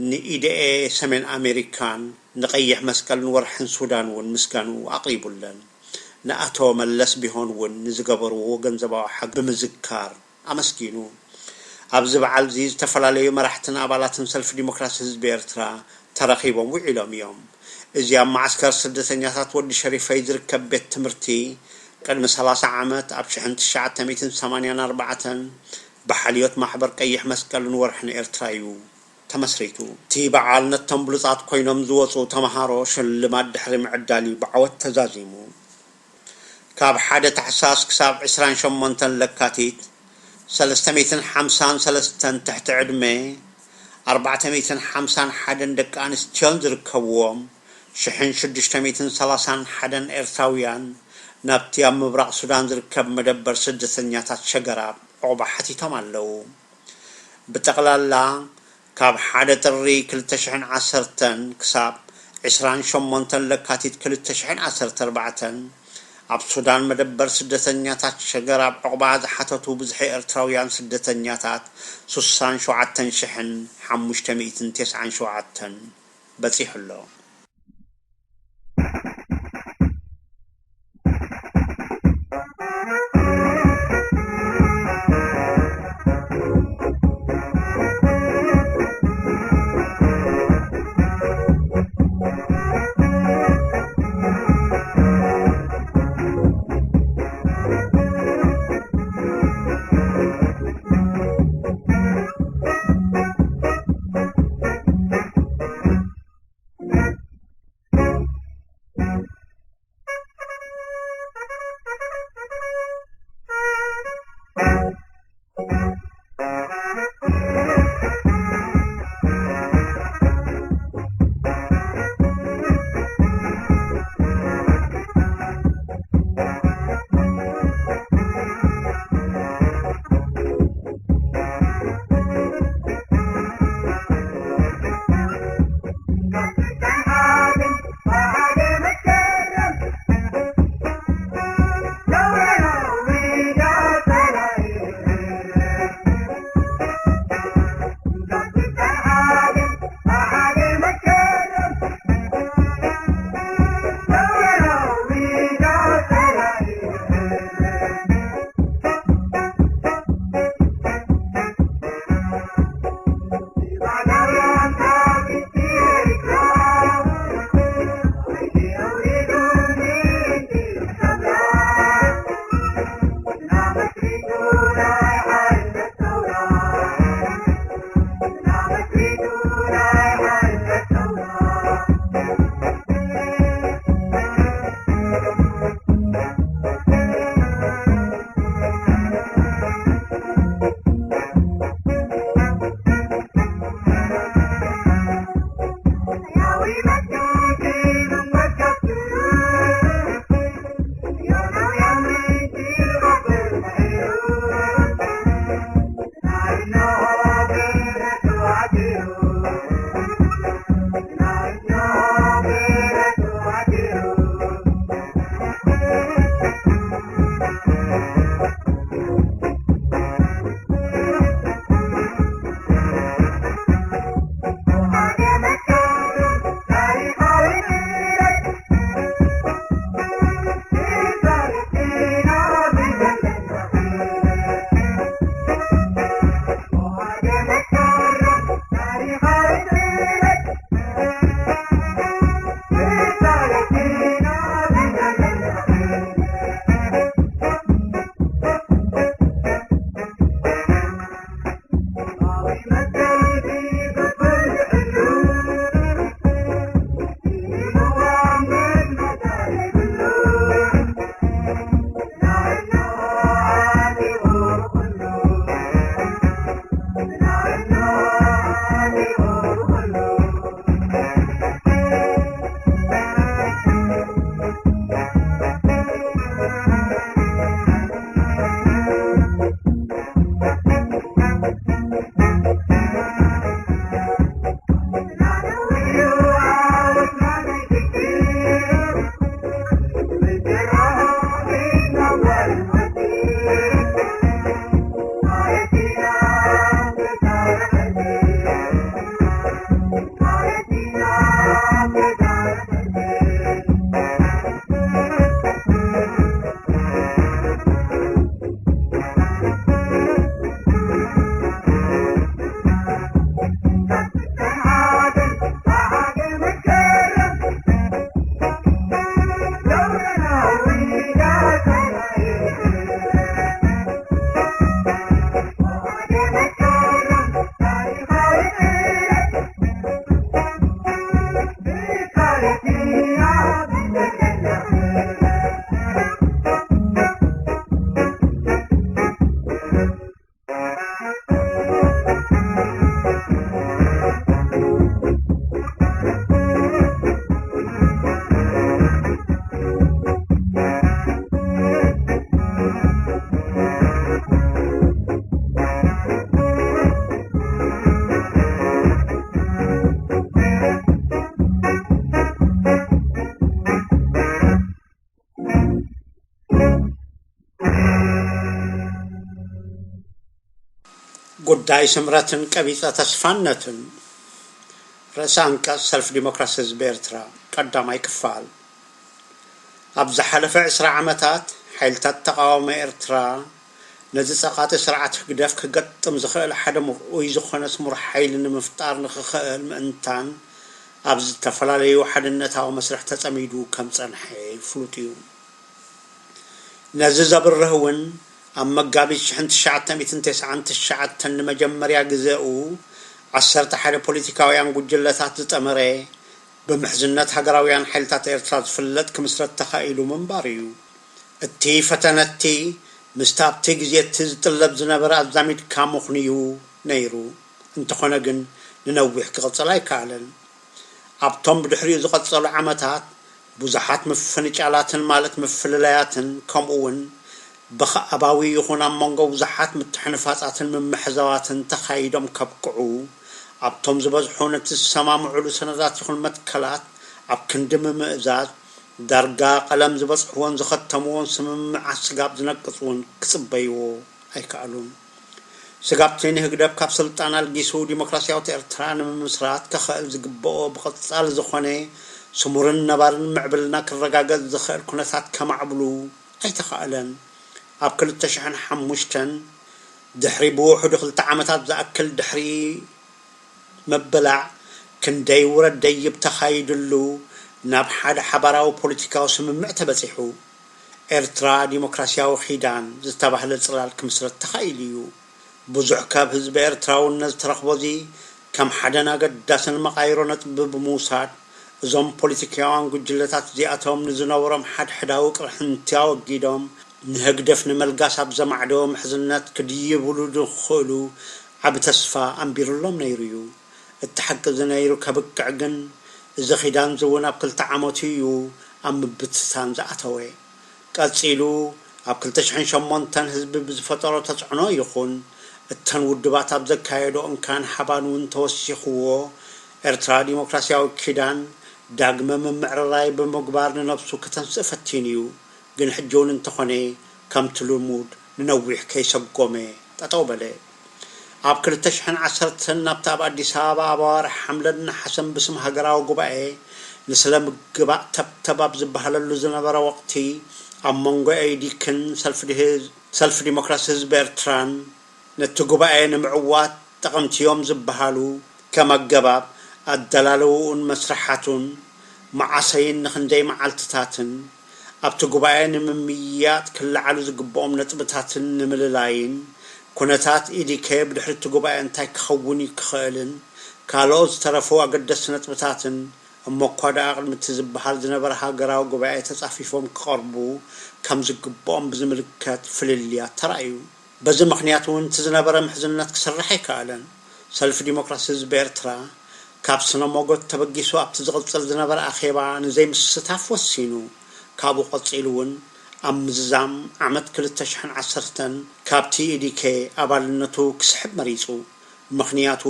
ንኢደኤ ሰሜን ኣሜሪካን ንቐይሕ መስቀልን ወርሕን ሱዳን እውን ምስጋንኡ ኣቕሪቡለን። ንኣቶ መለስ ቢሆን እውን ንዝገበርዎ ገንዘባዊ ሓገዝ ብምዝካር ኣመስጊኑ። ኣብዚ በዓል እዚ ዝተፈላለዩ መራሕትን ኣባላትን ሰልፊ ዲሞክራሲ ህዝቢ ኤርትራ ተረኺቦም ውዒሎም እዮም። እዚ ኣብ መዓስከር ስደተኛታት ወዲ ሸሪፈይ ዝርከብ ቤት ትምህርቲ ቅድሚ ሰላሳ ዓመት ኣብ ሽሕን ትሽዓተ ሚእትን ሰማንያን ኣርባዕተን ብሓልዮት ማሕበር ቀይሕ መስቀልን ወርሕን ኤርትራ እዩ ተመስሪቱ። እቲ በዓል ነቶም ብሉጻት ኮይኖም ዝወጹ ተመሃሮ ሽልማት ድሕሪ ምዕዳል እዩ ብዓወት ተዛዚሙ። ካብ ሓደ ታሕሳስ ክሳብ ዕስራን ሸሞንተን ለካቲት፣ ሰለስተ ሚእትን ሓምሳን ሰለስተን ትሕቲ ዕድመ፣ ኣርባዕተ ሚእትን ሓምሳን ሓደን ደቂ ኣንስትዮን ዝርከብዎም፣ ሽሕን ሽዱሽተ ሚእትን ሰላሳን ሓደን ኤርትራውያን ናብቲ ኣብ ምብራቕ ሱዳን ዝርከብ መደበር ስደተኛታት ሸገራብ ዑቕባ ሓቲቶም ኣለዉ። ብጠቕላላ ካብ ሓደ ጥሪ ክልተ ሽሕን ዓሰርተን ክሳብ ዕስራን ሸሞንተን ለካቲት ክልተ ሽሕን ዓሰርተ ኣርባዕተን ኣብ ሱዳን መደበር ስደተኛታት ሸገራብ ዑቕባ ዝሓተቱ ብዝሒ ኤርትራውያን ስደተኛታት ሱሳን ሸውዓተን ሽሕን ሓሙሽተ ሚእትን ተስዓን ሸውዓተን በጺሑ ኣሎ። ጉዳይ ስምረትን ቀቢጸ ተስፋነትን። ርእሰ ኣንቀጽ ሰልፊ ዲሞክራሲ ህዝቢ ኤርትራ፣ ቀዳማይ ክፋል። ኣብ ዝሓለፈ ዕስራ ዓመታት፣ ሓይልታት ተቓውሞ ኤርትራ ነዚ ጸቓጢ ስርዓት ህግደፍ ክገጥም ዝኽእል ሓደ ምርኡይ ዝኾነ ስሙር ሓይሊ ንምፍጣር ንኽኽእል ምእንታን፣ ኣብ ዝተፈላለዩ ሓድነታዊ መስርሕ ተጸሚዱ ከም ጸንሐ ፍሉጥ እዩ። ነዚ ዘብርህ እውን፣ ኣብ መጋቢት ሽሕን ትሽዓተ ሚእትን ተስዓን ትሽዓተን ንመጀመርያ ግዜኡ ዓሰርተ ሓደ ፖለቲካውያን ጉጅለታት ዝጠመረ፣ ብምሕዝነት ሃገራውያን ሓይልታት ኤርትራ ዝፍለጥ ክምስረት ተኻኢሉ ምንባሩ እዩ። እቲ ፈተነቲ ምስቲ ኣብቲ ግዜ እቲ ዝጥለብ ዝነበረ ኣዛሚድካ ምኽኑዩ ነይሩ። እንተኾነ ግን፣ ንነዊሕ ክቕጽል ኣይከኣለን። ኣብቶም ብድሕሪኡ ዝቐጸሉ ዓመታት፣ ብዙሓት ምፍንጫላትን፣ ማለት ምፍልላያትን፣ ከምኡ እውን ብኸኣባዊ ይኹን ኣብ መንጎ ብዙሓት ምትሕንፋጻትን ምምሕዛዋትን ተኻይዶም ከብቅዑ፣ ኣብቶም ዝበዝሑ ነቲ ዝሰማምዑሉ ሰነዳት ይኹን መትከላት ኣብ ክንዲ ምምእዛዝ፣ ዳርጋ ቀለም ዝበጽሕዎን ዝኸተምዎን ስምምዓት ስጋብ ዝነቅጽ እውን ክጽበይዎ ኣይከኣሉን። ስጋብቲ ንህግደፍ ካብ ስልጣን ኣልጊሱ ዲሞክራሲያዊት ኤርትራ ንምምስራት ከኽእል ዝግብኦ ብቐጻሊ ዝኾነ ስሙርን ነባርን ምዕብልና ክረጋገጽ ዝኽእል ኩነታት ከማዕብሉ ኣይተኻእለን። ኣብ ክልተ ሽሕን ሓሙሽተን፣ ድሕሪ ብውሑዱ ክልተ ዓመታት ዝኣክል ድሕሪ ምብላዕ፣ ክንደይ ውረድ ደይብ ተኻይድሉ ናብ ሓደ ሓባራዊ ፖለቲካዊ ስምምዕ ተበጺሑ። ኤርትራ ዲሞክራሲያዊ ኪዳን ዝተባህለ ጽላል ክምስረት ተኻኢሉ እዩ። ብዙሕ ካብ ህዝቢ ኤርትራ እውን ነዚ ተረኽቦ እዚ ከም ሓደን ኣገዳስን መቓይሮ ነጥቢ ብምውሳድ፣ እዞም ፖለቲካውያን ጉጅለታት እዚኣቶም ንዝነበሮም ሓድሕዳዊ ቅርሕንቲ ኣወጊዶም፣ ንህግደፍ ንመልጋስ ኣብ ዘማዕደዎ ምሕዝነት ክድይብሉ ዝኽእሉ ዓቢ ተስፋ ኣንቢሩሎም ነይሩ እዩ። እቲ ሓቂ እዚ ነይሩ ከብቅዕ ግን፣ እዚ ኪዳን እዚ እውን ኣብ ክልተ ዓመቱ እዩ ኣብ ምብትታን ዝኣተወ። ቀጺሉ፣ ኣብ ክልተ ሽሕን ሸሞንተን ህዝቢ ብዝፈጠሮ ተጽዕኖ ይኹን፣ እተን ውድባት ኣብ ዘካየዶ እንካን ሓባን እውን ተወሲኽዎ፣ ኤርትራ ዲሞክራሲያዊ ኪዳን ዳግመ ምምዕርራይ ብምግባር ንነብሱ ከተንስእ ፈቲኑ እዩ። ግን ሕጂ እውን እንተኾነ፣ ከምቲ ልሙድ ንነዊሕ ከይሰጎመ ጠጠው በለ። ኣብ ክልተ ሽሕን ዓሰርተን ናብቲ ኣብ ኣዲስ ኣበባ ኣብ ኣዋርሕ ሓምለን ነሓሰን ብስም ሃገራዊ ጉባኤ ንስለ ምግባእ ተብተብ ኣብ ዝበሃለሉ ዝነበረ ወቕቲ፣ ኣብ መንጎ ኤዲክን ሰልፊ ድህ-፣ ሰልፊ ዲሞክራሲ ህዝቢ ኤርትራን ነቲ ጉባኤ ንምዕዋት ጠቐምቲ እዮም ዝበሃሉ ከም ኣገባብ ኣደላልውኡን መስርሓቱን፣ መዓሰይን ንኽንደይ መዓልትታትን፣ ኣብቲ ጉባኤ ንምምይያጥ ክለዓሉ ዝግብኦም ነጥብታትን ንምልላይን፣ ኩነታት ኢዲከ ብድሕሪ እቲ ጉባኤ እንታይ ክኸውን ክኽእልን፣ ካልኦት ዝተረፉ ኣገደስቲ ነጥብታትን፣ እሞ እኳ ደኣ ቅድሚ እቲ ዝበሃል ዝነበረ ሃገራዊ ጉባኤ ተጻፊፎም ክቐርቡ ከም ዝግብኦም ብዝምልከት ፍልልያት ተራእዩ። በዚ ምኽንያት እውን እቲ ዝነበረ ምሕዝነት ክስራሕ ኣይከኣለን። ሰልፊ ዲሞክራሲ ህዝቢ ኤርትራ፣ ካብ ስነ ሞጎት ተበጊሱ ኣብቲ ዝቕጽል ዝነበረ ኣኼባ ንዘይምስታፍ ወሲኑ። ካብኡ ቀጺሉ እውን ኣብ ምዝዛም ዓመት ክልተ ሽሕን ዓሰርተን ካብቲ ኢዲኬ ኣባልነቱ ክስሕብ መሪጹ። ምኽንያቱ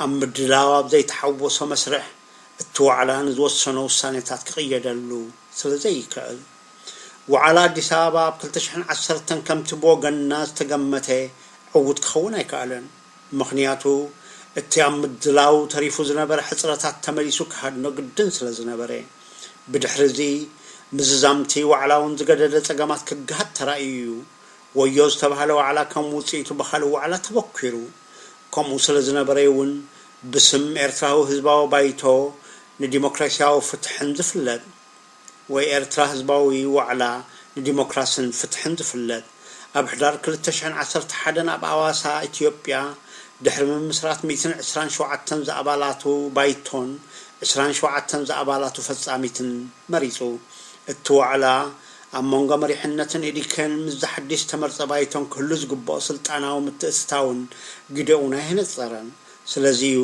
ኣብ ምድላው ኣብ ዘይተሓወሶ መስርሕ እቲ ዋዕላ ንዝወሰኖ ውሳኔታት ክቕየደሉ ስለ ዘይከኣል። ዋዕላ ኣዲስ ኣበባ ኣብ ክልተ ሽሕን ዓሰርተን ከምቲ ብወገንና ዝተገመተ ዕዉት ክኸውን ኣይከኣለን። ምኽንያቱ እቲ ኣብ ምድላው ተሪፉ ዝነበረ ሕጽረታት ተመሊሱ ክሃድኖ ግድን ስለ ዝነበረ። ብድሕሪ እዚ ምዝዛምቲ ዋዕላ እውን ዝገደደ ጸገማት ክገሃድ ተራእዩ እዩ። ወዮ ዝተባህለ ዋዕላ ከም ውጽኢቱ ብኻልእ ዋዕላ ተበኲሩ። ከምኡ ስለ ዝነበረ እውን ብስም ኤርትራዊ ህዝባዊ ባይቶ ንዲሞክራሲያዊ ፍትሕን ዝፍለጥ ወይ ኤርትራ ህዝባዊ ዋዕላ ንዲሞክራስን ፍትሕን ዝፍለጥ፣ ኣብ ሕዳር ክልተ ሽሕን ዓሰርተ ሓደን ኣብ ኣዋሳ ኢትዮጵያ ድሕሪ ምምስራት ሚእትን ዕስራን ሸውዓተን ዝኣባላቱ ባይቶን ዕስራን ሸውዓተን ዝኣባላቱ ፈጻሚትን መሪጹ። እቲ ዋዕላ ኣብ መንጎ መሪሕነትን ኢዲከን ምስዚ ሓድሽ ተመርጸ ባይቶን ክህሉ ዝግብኦ ስልጣናዊ ምትእትታውን ግደኡን ኣይነጸረን። ስለዚ እዩ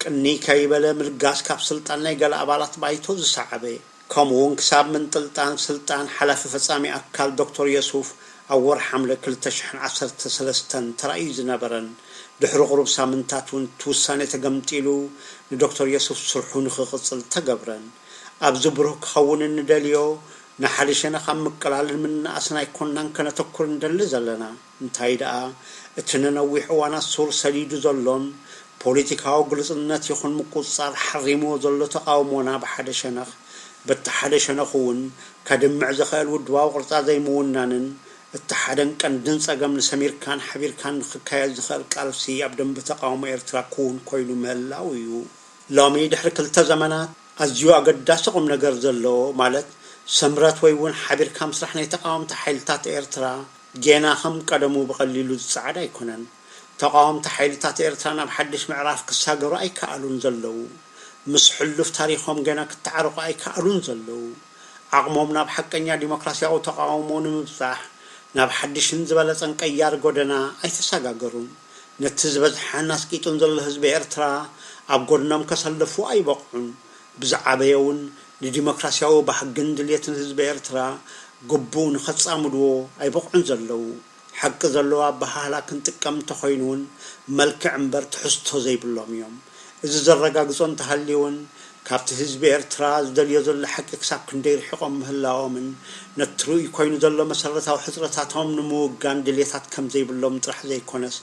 ቅንይ ከይበለ ምልጋስ ካብ ስልጣን ናይ ገለ ኣባላት ባይቶ ዝሰዓበ። ከምኡ እውን ክሳብ ምንጥልጣል ስልጣን ሓላፊ ፈጻሚ ኣካል ዶክተር የሱፍ ኣብ ወርሒ ሓምለ ክልተ ሽሕን ዓሰርተ ሰለስተን ተራእዩ ዝነበረን፣ ድሕሪ ቁሩብ ሳምንታት እውን እቲ ውሳኔ ተገምጢሉ ንዶክተር የሱፍ ስርሑ ንኽቕጽል ተገብረን። ኣብዚ ብሩህ ክኸውን እንደልዮ፣ ንሓደ ሸነኽ ኣብ ምቅላልን ምንኣስን ኣይኮናን ከነተኩር እንደሊ ዘለና። እንታይ ደኣ፣ እቲ ንነዊሕ እዋናት ሱር ሰዲዱ ዘሎን ፖለቲካዊ ግልጽነት ይኹን ምቁጽጻር ሓሪምዎ ዘሎ ተቓውሞና ብሓደ ሸነኽ፣ በቲ ሓደ ሸነኽ እውን ከድምዕ ዝኽእል ውድባዊ ቅርጻ ዘይምውናንን፣ እቲ ሓደን ቀንድን ጸገም ንሰሚርካን ሓቢርካን ንኽካየድ ዝኽእል ቃልሲ ኣብ ደንበ ተቓውሞ ኤርትራ ክውን ኮይኑ ምህላው እዩ። ሎሚ ድሕሪ ክልተ ዘመናት ኣዝዩ ኣገዳሲ ቁም ነገር ዘለዎ፣ ማለት ስምረት ወይ እውን ሓቢርካ ምስራሕ ናይ ተቓወምቲ ሓይልታት ኤርትራ፣ ጌና ከም ቀደሙ ብቐሊሉ ዝጸዓድ ኣይኮነን። ተቓወምቲ ሓይልታት ኤርትራ ናብ ሓድሽ ምዕራፍ ክሳገሩ ኣይከኣሉን ዘለዉ። ምስ ሕሉፍ ታሪኾም ገና ክተዓረቑ ኣይከኣሉን ዘለዉ። ዓቕሞም ናብ ሓቀኛ ዲሞክራሲያዊ ተቓውሞ ንምብጻሕ፣ ናብ ሓድሽን ዝበለጸን ቀያር ጎደና ኣይተሰጋገሩን። ነቲ ዝበዝሐን ኣስቂጡን ዘሎ ህዝቢ ኤርትራ ኣብ ጎድኖም ከሰልፉ ኣይበቕዑን። ብዝዓበየ እውን ንዲሞክራሲያዊ ባህግን ድልየትን ህዝቢ ኤርትራ ግቡእ ንኸጻምድዎ ኣይበቕዑን ዘለዉ። ሓቂ ዘለዎ ኣበሃህላ ክንጥቀም እንተኾይኑ እውን፣ መልክዕ እምበር ትሕዝቶ ዘይብሎም እዮም። እዚ ዘረጋግጾ እንተሃልዩ እውን፣ ካብቲ ህዝቢ ኤርትራ ዝደልዮ ዘሎ ሓቂ ክሳብ ክንደይ ርሒቖም ምህላዎምን፣ ነቲ ርኡይ ኮይኑ ዘሎ መሰረታዊ ሕጽረታቶም ንምውጋን ድልየታት ከም ዘይብሎም ጥራሕ ዘይኮነስ፣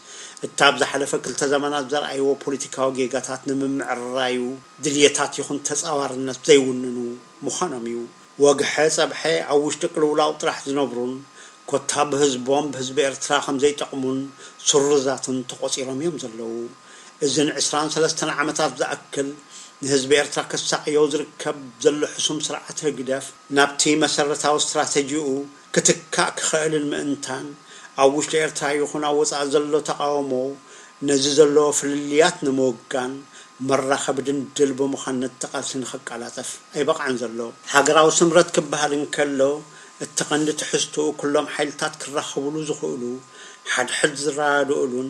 እቲ ኣብ ዝሓለፈ ክልተ ዘመናት ዘርኣይዎ ፖለቲካዊ ጌጋታት ንምምዕራዩ ድልየታት ይኹን ተጻዋርነት ዘይውንኑ ምዃኖም እዩ። ወግሐ ጸብሐ ኣብ ውሽጢ ቅልውላው ጥራሕ ዝነብሩን፣ ኮታ ብህዝቦም ብህዝቢ ኤርትራ ከም ዘይጠቕሙን ስሩዛትን ተቖጺሮም እዮም ዘለዉ። እዚ ንዕስራን ሰለስተን ዓመታት ዝኣክል ንህዝቢ ኤርትራ ከሳቕዮ ዝርከብ ዘሎ ሕሱም ስርዓት ህግደፍ፣ ናብቲ መሰረታዊ ስትራተጂኡ ክትካእ ክኽእልን ምእንታን፣ ኣብ ውሽጢ ኤርትራ ይኹን ኣብ ወጻኢ ዘሎ ተቓውሞ፣ ነዚ ዘለዎ ፍልልያት ንምውጋን መራኸቢ ድንድል ብምዃን ነቲ ቃልሲ ንኸቀላጠፍ ኣይበቕዓን ዘሎ። ሃገራዊ ስምረት ክበሃል እንከሎ፣ እቲ ቀንዲ ትሕዝትኡ ኩሎም ሓይልታት ክራኸብሉ ዝኽእሉ፣ ሓድሕድ ዝረዳድኡሉን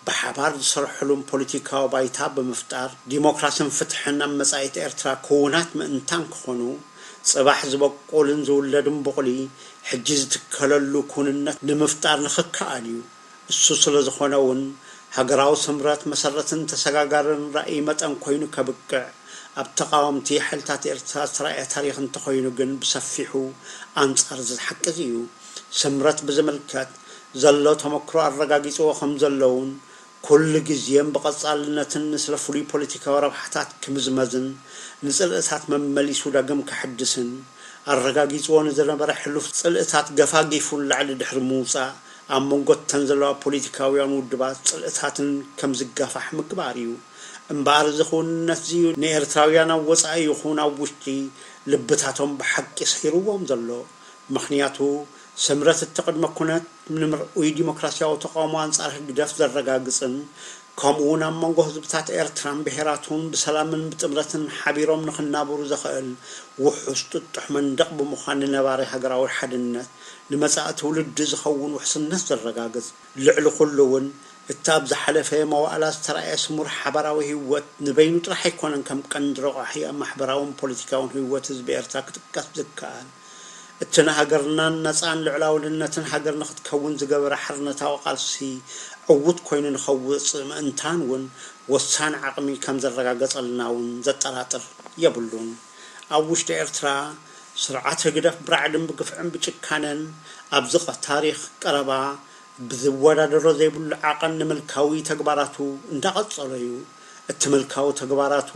ብሓባር ዝሰርሕሉን ፖለቲካዊ ባይታ ብምፍጣር፣ ዲሞክራስን ፍትሕን ኣብ መጻኢት ኤርትራ ክውናት ምእንታን ክኾኑ፣ ጽባሕ ዝበቁልን ዝውለድን ቡቕሊ ሕጂ ዝትከለሉ ክውንነት ንምፍጣር ንኽከኣል እዩ። እሱ ስለ ዝኾነ እውን፣ ሃገራዊ ስምረት መሰረትን ተሰጋጋርን ራእይ መጠን ኮይኑ ከብቅዕ፣ ኣብ ተቓወምቲ ሓይልታት ኤርትራ ዝተራእየ ታሪኽ እንተኾይኑ ግን ብሰፊሑ ኣንጻር እዚ ሓቂ እዚ እዩ። ስምረት ብዝምልከት ዘሎ ተመክሮ ኣረጋጊጽዎ ከም ዘለውን፣ ኩሉ ግዜን ብቐጻልነትን ንስለ ፍሉይ ፖለቲካዊ ረብሓታት ክምዝመዝን፣ ንጽልእታት መመሊሱ ዳግም ከሐድስን፣ ኣረጋጊጽዎ ንዝነበረ ሕሉፍ ጽልእታት ገፋጊፉ ንላዕሊ ድሕሪ ምውጻእ፣ ኣብ መንጎ እተን ዘለዋ ፖለቲካውያን ውድባት ጽልእታትን ከም ዝጋፋሕ ምግባር እዩ። እምበኣር እዚ ክውንነት እዚ እዩ ንኤርትራውያን ኣብ ወጻኢ ይኹን ኣብ ውሽጢ ልብታቶም ብሓቂ ስሒርዎም ዘሎ። ምኽንያቱ፣ ስምረት እቲ ቅድመ ኩነት ንምርኡይ ዲሞክራሲያዊ ተቓውሞ ኣንጻር ህግደፍ ዘረጋግጽን፣ ከምኡ እውን ኣብ መንጎ ህዝብታት ኤርትራን ብሄራቱን ብሰላምን ብጥምረትን ሓቢሮም ንኽናበሩ ዘኽእል ውሑስ ጥጡሕ መንደቕ ብምዃን፣ ንነባሪ ሃገራዊ ሓድነት፣ ንመጻኢ ትውልዲ ዝኸውን ውሕስነት ዘረጋግጽ፣ ልዕሊ ኩሉ እውን እቲ ኣብ ዝሓለፈ መዋእላት ዝተራእየ ስሙር ሓባራዊ ህይወት ንበይኑ ጥራሕ ኣይኮነን ከም ቀንዲ ረቋሒ ኣብ ማሕበራውን ፖለቲካውን ህይወት ህዝቢ ኤርትራ ክጥቀስ ዝከኣል። እቲ ንሃገርናን ነጻን ልዕላውነትን ሃገር ንኽትከውን ዝገበረ ሓርነታዊ ቃልሲ ዕዉት ኮይኑ ንኸውጽእ ምእንታን እውን ወሳኒ ዓቕሚ ከም ዘረጋገጸልና እውን ዘጠራጥር የብሉን። ኣብ ውሽጢ ኤርትራ ስርዓት ህግደፍ ብራዕድን ብግፍዕን ብጭካነን ኣብዚ ቐ-፣ ታሪኽ ቀረባ ብዝወዳደሮ ዘይብሉ ዓቐን ንምልካዊ ተግባራቱ እንዳቐጸሎ እዩ። እቲ ምልካዊ ተግባራቱ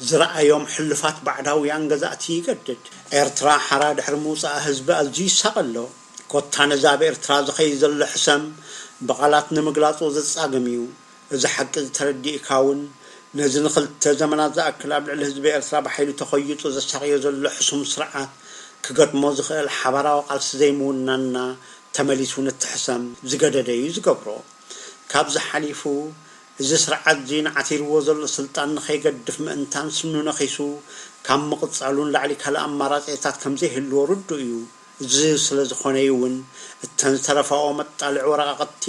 ዝረኣዮም ሕሉፋት ባዕዳውያን ገዛእቲ ይገድድ። ኤርትራ ሓራ ድሕሪ ምውጻኣ ህዝቢ ኣዝዩ ይሳቐ ኣሎ። ኮታ ነዚ ኣብ ኤርትራ ዝኸይድ ዘሎ ሕሰም ብቓላት ንምግላጹ ዘጻግም እዩ። እዚ ሓቂ እዚ ተረዲእካ እውን፣ ነዚ ንኽልተ ዘመናት ዝኣክል ኣብ ልዕሊ ህዝቢ ኤርትራ ብሓይሊ ተኾይጡ ዘሳቕዮ ዘሎ ሕሱም ስርዓት ክገጥሞ ዝኽእል ሓባራዊ ቃልሲ ዘይምውናንና ተመሊሱ ነቲ ሕሰም ዝገደደ እዩ ዝገብሮ። ካብዚ ሓሊፉ፣ እዚ ስርዓት እዚ ንዓቲርዎ ዘሎ ስልጣን ንኸይገድፍ ምእንታን ስኑ ነኺሱ ካብ ምቕጻሉ ንላዕሊ ካልእ ኣማራጺታት ከም ዘይህልዎ ርዱእ እዩ። እዚ ስለ ዝኾነ እዩ እውን እተን ዝተረፋኦ መጣልዒ ወረቓቕቲ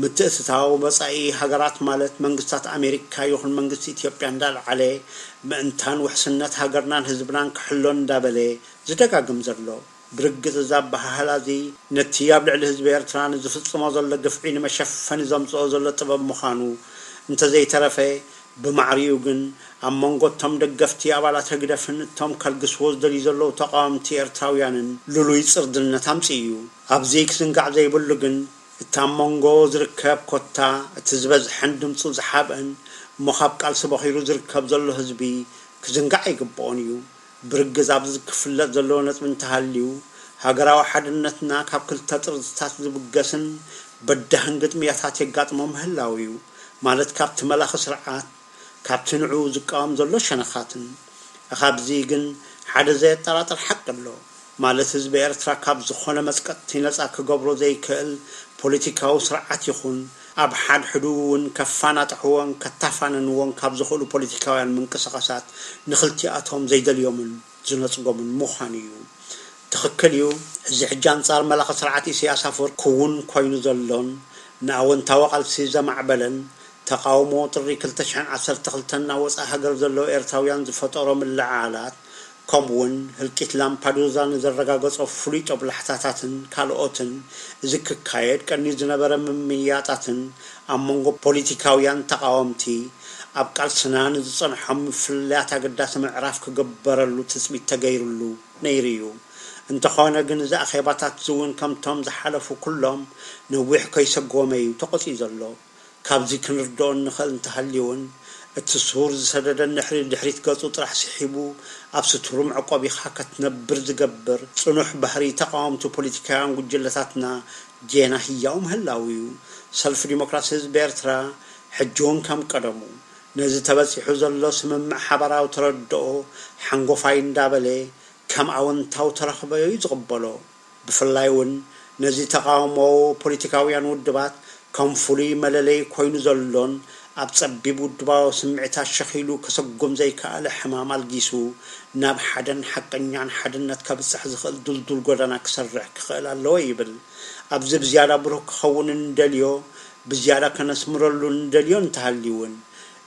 ምትእትታው መጻኢ ሃገራት ማለት መንግስታት ኣሜሪካ ይኹን መንግስቲ ኢትዮጵያ እንዳልዓለ ምእንታን ውሕስነት ሃገርናን ህዝብናን ክሕሎ እንዳበለ ዝደጋግም ዘሎ። ብርግጽ እዚ ኣበሃህላ እዚ ነቲ ኣብ ልዕሊ ህዝቢ ኤርትራ ንዝፍጽሞ ዘሎ ግፍዒ ንመሸፈኒ ዘምጽኦ ዘሎ ጥበብ ምዃኑ እንተዘይተረፈ ብማዕሪኡ ግን ኣብ መንጎ እቶም ደገፍቲ ኣባላት ህግደፍን እቶም ከልግስዎ ዝደልዩ ዘለዉ ተቓወምቲ ኤርትራውያንን ልሉይ ጽርድነት ኣምጺኡ እዩ። ኣብዚ ክዝንጋዕ ዘይብሉ ግን እቲ ኣብ መንጎ ዝርከብ ኮታ እቲ ዝበዝሐን ድምጹ ዝሓብአን እሞ ካብ ቃልሲ በኺሩ ዝርከብ ዘሎ ህዝቢ ክዝንጋዕ ኣይግብኦን እዩ። ብርግጽ ኣብዚ ክፍለጥ ዘለዎ ነጥቢ እንተሃልዩ፣ ሃገራዊ ሓድነትና ካብ ክልተ ጥርዝታት ዝብገስን በዳህን ግጥምያታት የጋጥሞ ምህላው እዩ። ማለት ካብቲ መላኺ ስርዓት፣ ካብቲ ንዕኡ ዝቃወም ዘሎ ሸነኻትን። እኻብዚ ግን ሓደ ዘየጠራጥር ሓቂ ኣሎ። ማለት ህዝቢ ኤርትራ ካብ ዝኾነ መጽቀጥቲ ነጻ ክገብሮ ዘይክእል ፖለቲካዊ ስርዓት ይኹን፣ ኣብ ሓድሕዱ እውን ከፋናጥሕዎን ከታፋነንዎን ካብ ዝኽእሉ ፖለቲካውያን ምንቅስቓሳት ንኽልቲኣቶም ዘይደልዮምን ዝነጽጎምን ምዃኑ እዩ። ትኽክል እዩ፣ እዚ ሕጂ ኣንጻር መላኺ ስርዓት ኢሳያስ ኣፈወርቂ ክውን ኮይኑ ዘሎን ንኣወንታዊ ቃልሲ ዘማዕበለን ተቓውሞ ጥሪ ክልተ ሽሕን ዓሰርተ ክልተን ናብ ወጻኢ ሃገር ዘለዉ ኤርትራውያን ዝፈጠሮ ምልዕዓላት፣ ከምኡውን ህልቂት ላምፓዱዛ ንዘረጋገጾ ፍሉይ ጦብላሕታታትን ካልኦትን፣ እዚ ክካየድ ቀንዩ ዝነበረ ምምይያጣትን ኣብ መንጎ ፖሊቲካውያን ተቓወምቲ ኣብ ቃልስና ንዝጸንሖም ምፍልላያት ኣገዳሲ ምዕራፍ ክግበረሉ ትጽቢት ተገይሩሉ ነይሩ እዩ። እንተኾነ ግን እዚ ኣኼባታት እዚ እውን ከምቶም ዝሓለፉ ኩሎም ነዊሕ ከይሰጎመ እዩ ተቖጽዩ ዘሎ። ካብዚ ክንርድኦ እንኽእል እንተሃልዩ እውን፣ እቲ ሱር ዝሰደደ ንድሕሪ ድሕሪት ገጹ ጥራሕ ስሒቡ ኣብ ስቱር መዕቆቢኻ ከትነብር ዝገብር ጽኑሕ ባህሪ ተቓወምቲ ፖለቲካውያን ጉጅለታትና ጌና ህያው ምህላው እዩ። ሰልፊ ዲሞክራሲ ህዝቢ ኤርትራ ሕጂ እውን ከም ቀደሙ ነዚ ተበጺሑ ዘሎ ስምምዕ ሓባራዊ ተረድኦ ሓንጎፋይ እንዳበለ ከም ኣወንታዊ ተረኽቦ እዩ ዝቕበሎ። ብፍላይ እውን ነዚ ተቓውሞ ፖለቲካውያን ውድባት ከም ፍሉይ መለለዪ ኮይኑ ዘሎን ኣብ ጸቢብ ውድባዊ ስምዒታት ሸኺሉ ከሰጉም ዘይከኣለ ሕማም ኣልጊሱ ናብ ሓደን ሓቀኛን ሓድነት ከብጽሕ ዝኽእል ድልዱል ጎደና ክሰርሕ ክኽእል ኣለዎ ይብል። ኣብዚ ብዝያዳ ብሩህ ክኸውን እንደልዮ፣ ብዝያዳ ከነስምረሉ እንደልዮ እንተሃልዩ እውን፣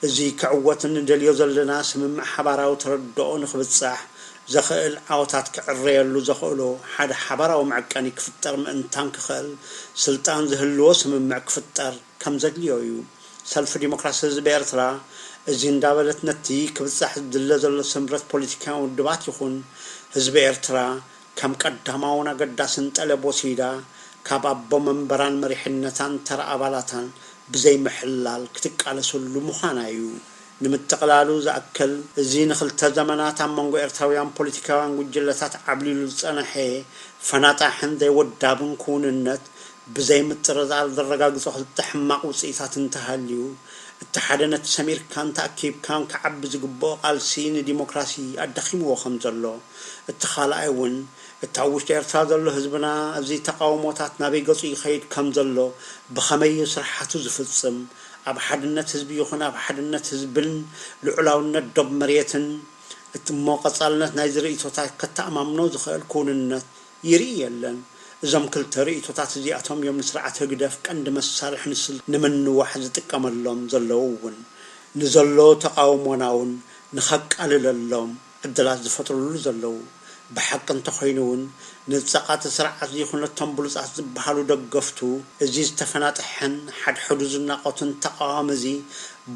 እዚ ክዕወት እንደልዮ ዘለና ስምምዕ ሓባራዊ ተረድኦ ንኽብጻሕ ዘኽእል ዓወታት ክዕረየሉ ዘኽእሎ ሓደ ሓባራዊ መዐቀኒ ክፍጠር ምእንታን ክኽእል ስልጣን ዝህልዎ ስምምዕ ክፍጠር ከም ዘድልዮ እዩ። ሰልፊ ዲሞክራሲ ህዝቢ ኤርትራ እዚ እንዳበለት ነቲ ክብጻሕ ዝድለ ዘሎ ስምረት ፖለቲካዊ ውድባት ይኹን ህዝቢ ኤርትራ ከም ቀዳማውን ኣገዳስን ጠለብ ወሲዳ፣ ካብ ኣቦ መንበራን መሪሕነታን ተራ ኣባላታን ብዘይ ምሕላል ክትቃለሰሉ ምዃና እዩ። ንምጥቕላሉ ዝኣክል፣ እዚ ንኽልተ ዘመናት ኣብ መንጎ ኤርትራውያን ፖለቲካውያን ጉጅለታት ዓብሊሉ ዝጸንሐ ፈናጣሕን ዘይወዳብን ክውንነት ብዘይ ምጥርጣር ዘረጋግጾ ክልተ ሕማቕ ውጽኢታት እንተሃልዩ፣ እቲ ሓደ ነቲ ሰሚርካን ተኣኪብካን ክዓቢ ዝግብኦ ቃልሲ ንዲሞክራሲ ኣዳኺምዎ ከም ዘሎ፣ እቲ ካልኣይ እውን፣ እቲ ኣብ ውሽጢ ኤርትራ ዘሎ ህዝብና ኣብዚ ተቓውሞታት ናበይ ገጹ ይኸይድ ከም ዘሎ፣ ብኸመይ እዩ ስርሓቱ ዝፍጽም፣ ኣብ ሓድነት ህዝቢ ይኹን ኣብ ሓድነት ህዝብን ልዑላውነት ዶብ መሬትን፣ እቲ እሞ ቀጻልነት ናይዚ ርእይቶታት ከተኣማምኖ ዝኽእል ክውንነት ይርኢ የለን። እዞም ክልተ ርእይቶታት እዚኣቶም እዮም ንስርዓት ህግደፍ ቀንዲ መሳርሒ ንስል-፣ ንምንዋሕ ዝጥቀመሎም ዘለዉ እውን። ንዘሎ ተቓውሞና እውን ንኸቃልለሎም ዕድላት ዝፈጥሩሉ ዘለዉ። ብሓቂ እንተኾይኑ እውን፣ ንጸቓጢ ስርዓት ዘይኮነ እቶም ብሉጻት ዝበሃሉ ደገፍቱ፣ እዚ ዝተፈናጥሐን ሓድሕዱ ዝናቖትን ተቓዋሚ እዚ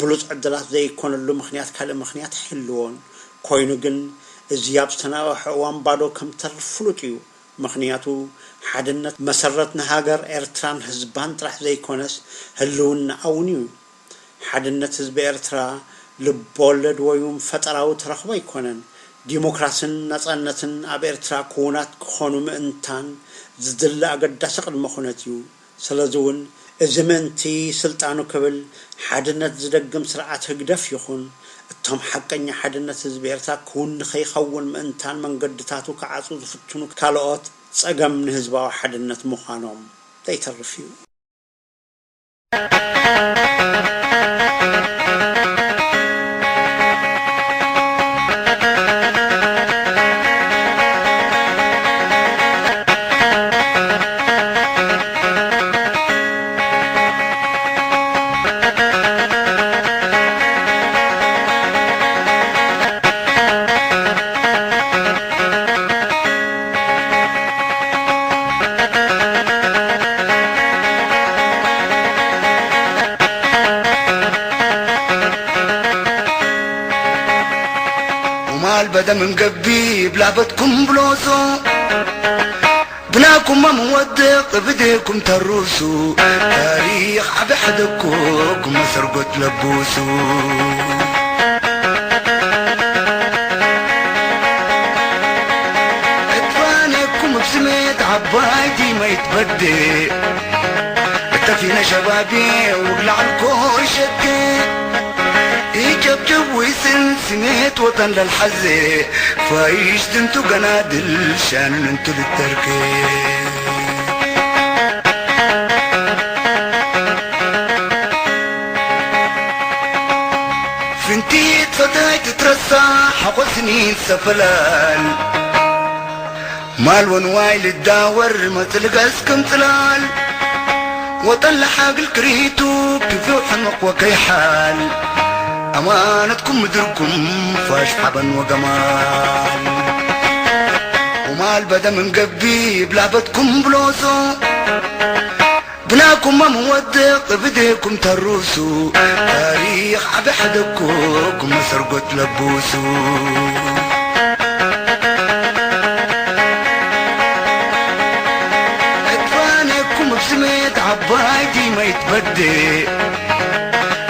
ብሉጽ ዕድላት ዘይኮነሉ ምኽንያት ካልእ ምኽንያት ኣይህልዎን። ኮይኑ ግን፣ እዚ ኣብ ዝተናውሐ እዋን ባዶ ከም ተርፍ ፍሉጥ እዩ። ምኽንያቱ፣ ሓድነት መሰረት ንሃገር ኤርትራን ህዝባን ጥራሕ ዘይኮነስ፣ ህልውናኣ እውን እዩ። ሓድነት ህዝቢ ኤርትራ ልብ ወለድ ወይ እውን ፈጠራዊ ተረኽቦ ኣይኮነን። ዲሞክራስን ናጻነትን ኣብ ኤርትራ ክውናት ክኾኑ ምእንታን ዝድለ ኣገዳሲ ቅድመ ኩነት እዩ። ስለዚ እውን እዚ ምእንቲ ስልጣኑ ክብል ሓድነት ዝደግም ስርዓት ህግደፍ ይኹን፣ እቶም ሓቀኛ ሓድነት ህዝቢ ኤርትራ ክውን ንኸይኸውን ምእንታን መንገድታቱ ክዓጹ ዝፍትኑ ካልኦት ጸገም ንህዝባዊ ሓድነት ምዃኖም ዘይተርፍ እዩ። من قبي بلعبتكم بلوزو، بناكم ما موثق بديكم تروسو، تاريخ عبي حدكوك مسرقت لبوسو. اتفانكم بسميت عبايتي ما يتبدي، اتفينا شبابي وقلع الكوشتي. يجبجب ويسن سميت وطن للحزة، فايش دنتو قنادل شان انتو للتركي. فنتي تفتاي تترسى حقو سنين سفلان. ማል ወንዋይ ልዳወር መጽልገስ ክም ጽላል፣ ወጠን ለሓግል ክሪቱ ክፊው ሕምቕ ወከይሓል፣ ኣማነትኩም ምድርኩም ፋሽ ሓበን ወገማል። ወማል በደ ምን ገቢ ብላበትኩም ብሎሶ፣ ብናኩም መምወድቕ ብድህኩም ተሩሱ፣ ታሪኽ ዓቢ ሓደኩኩም መሰርጎት ለቡሱ። እትፋነኩም ብስሜት ዓባይ ዲመይት በዴ፣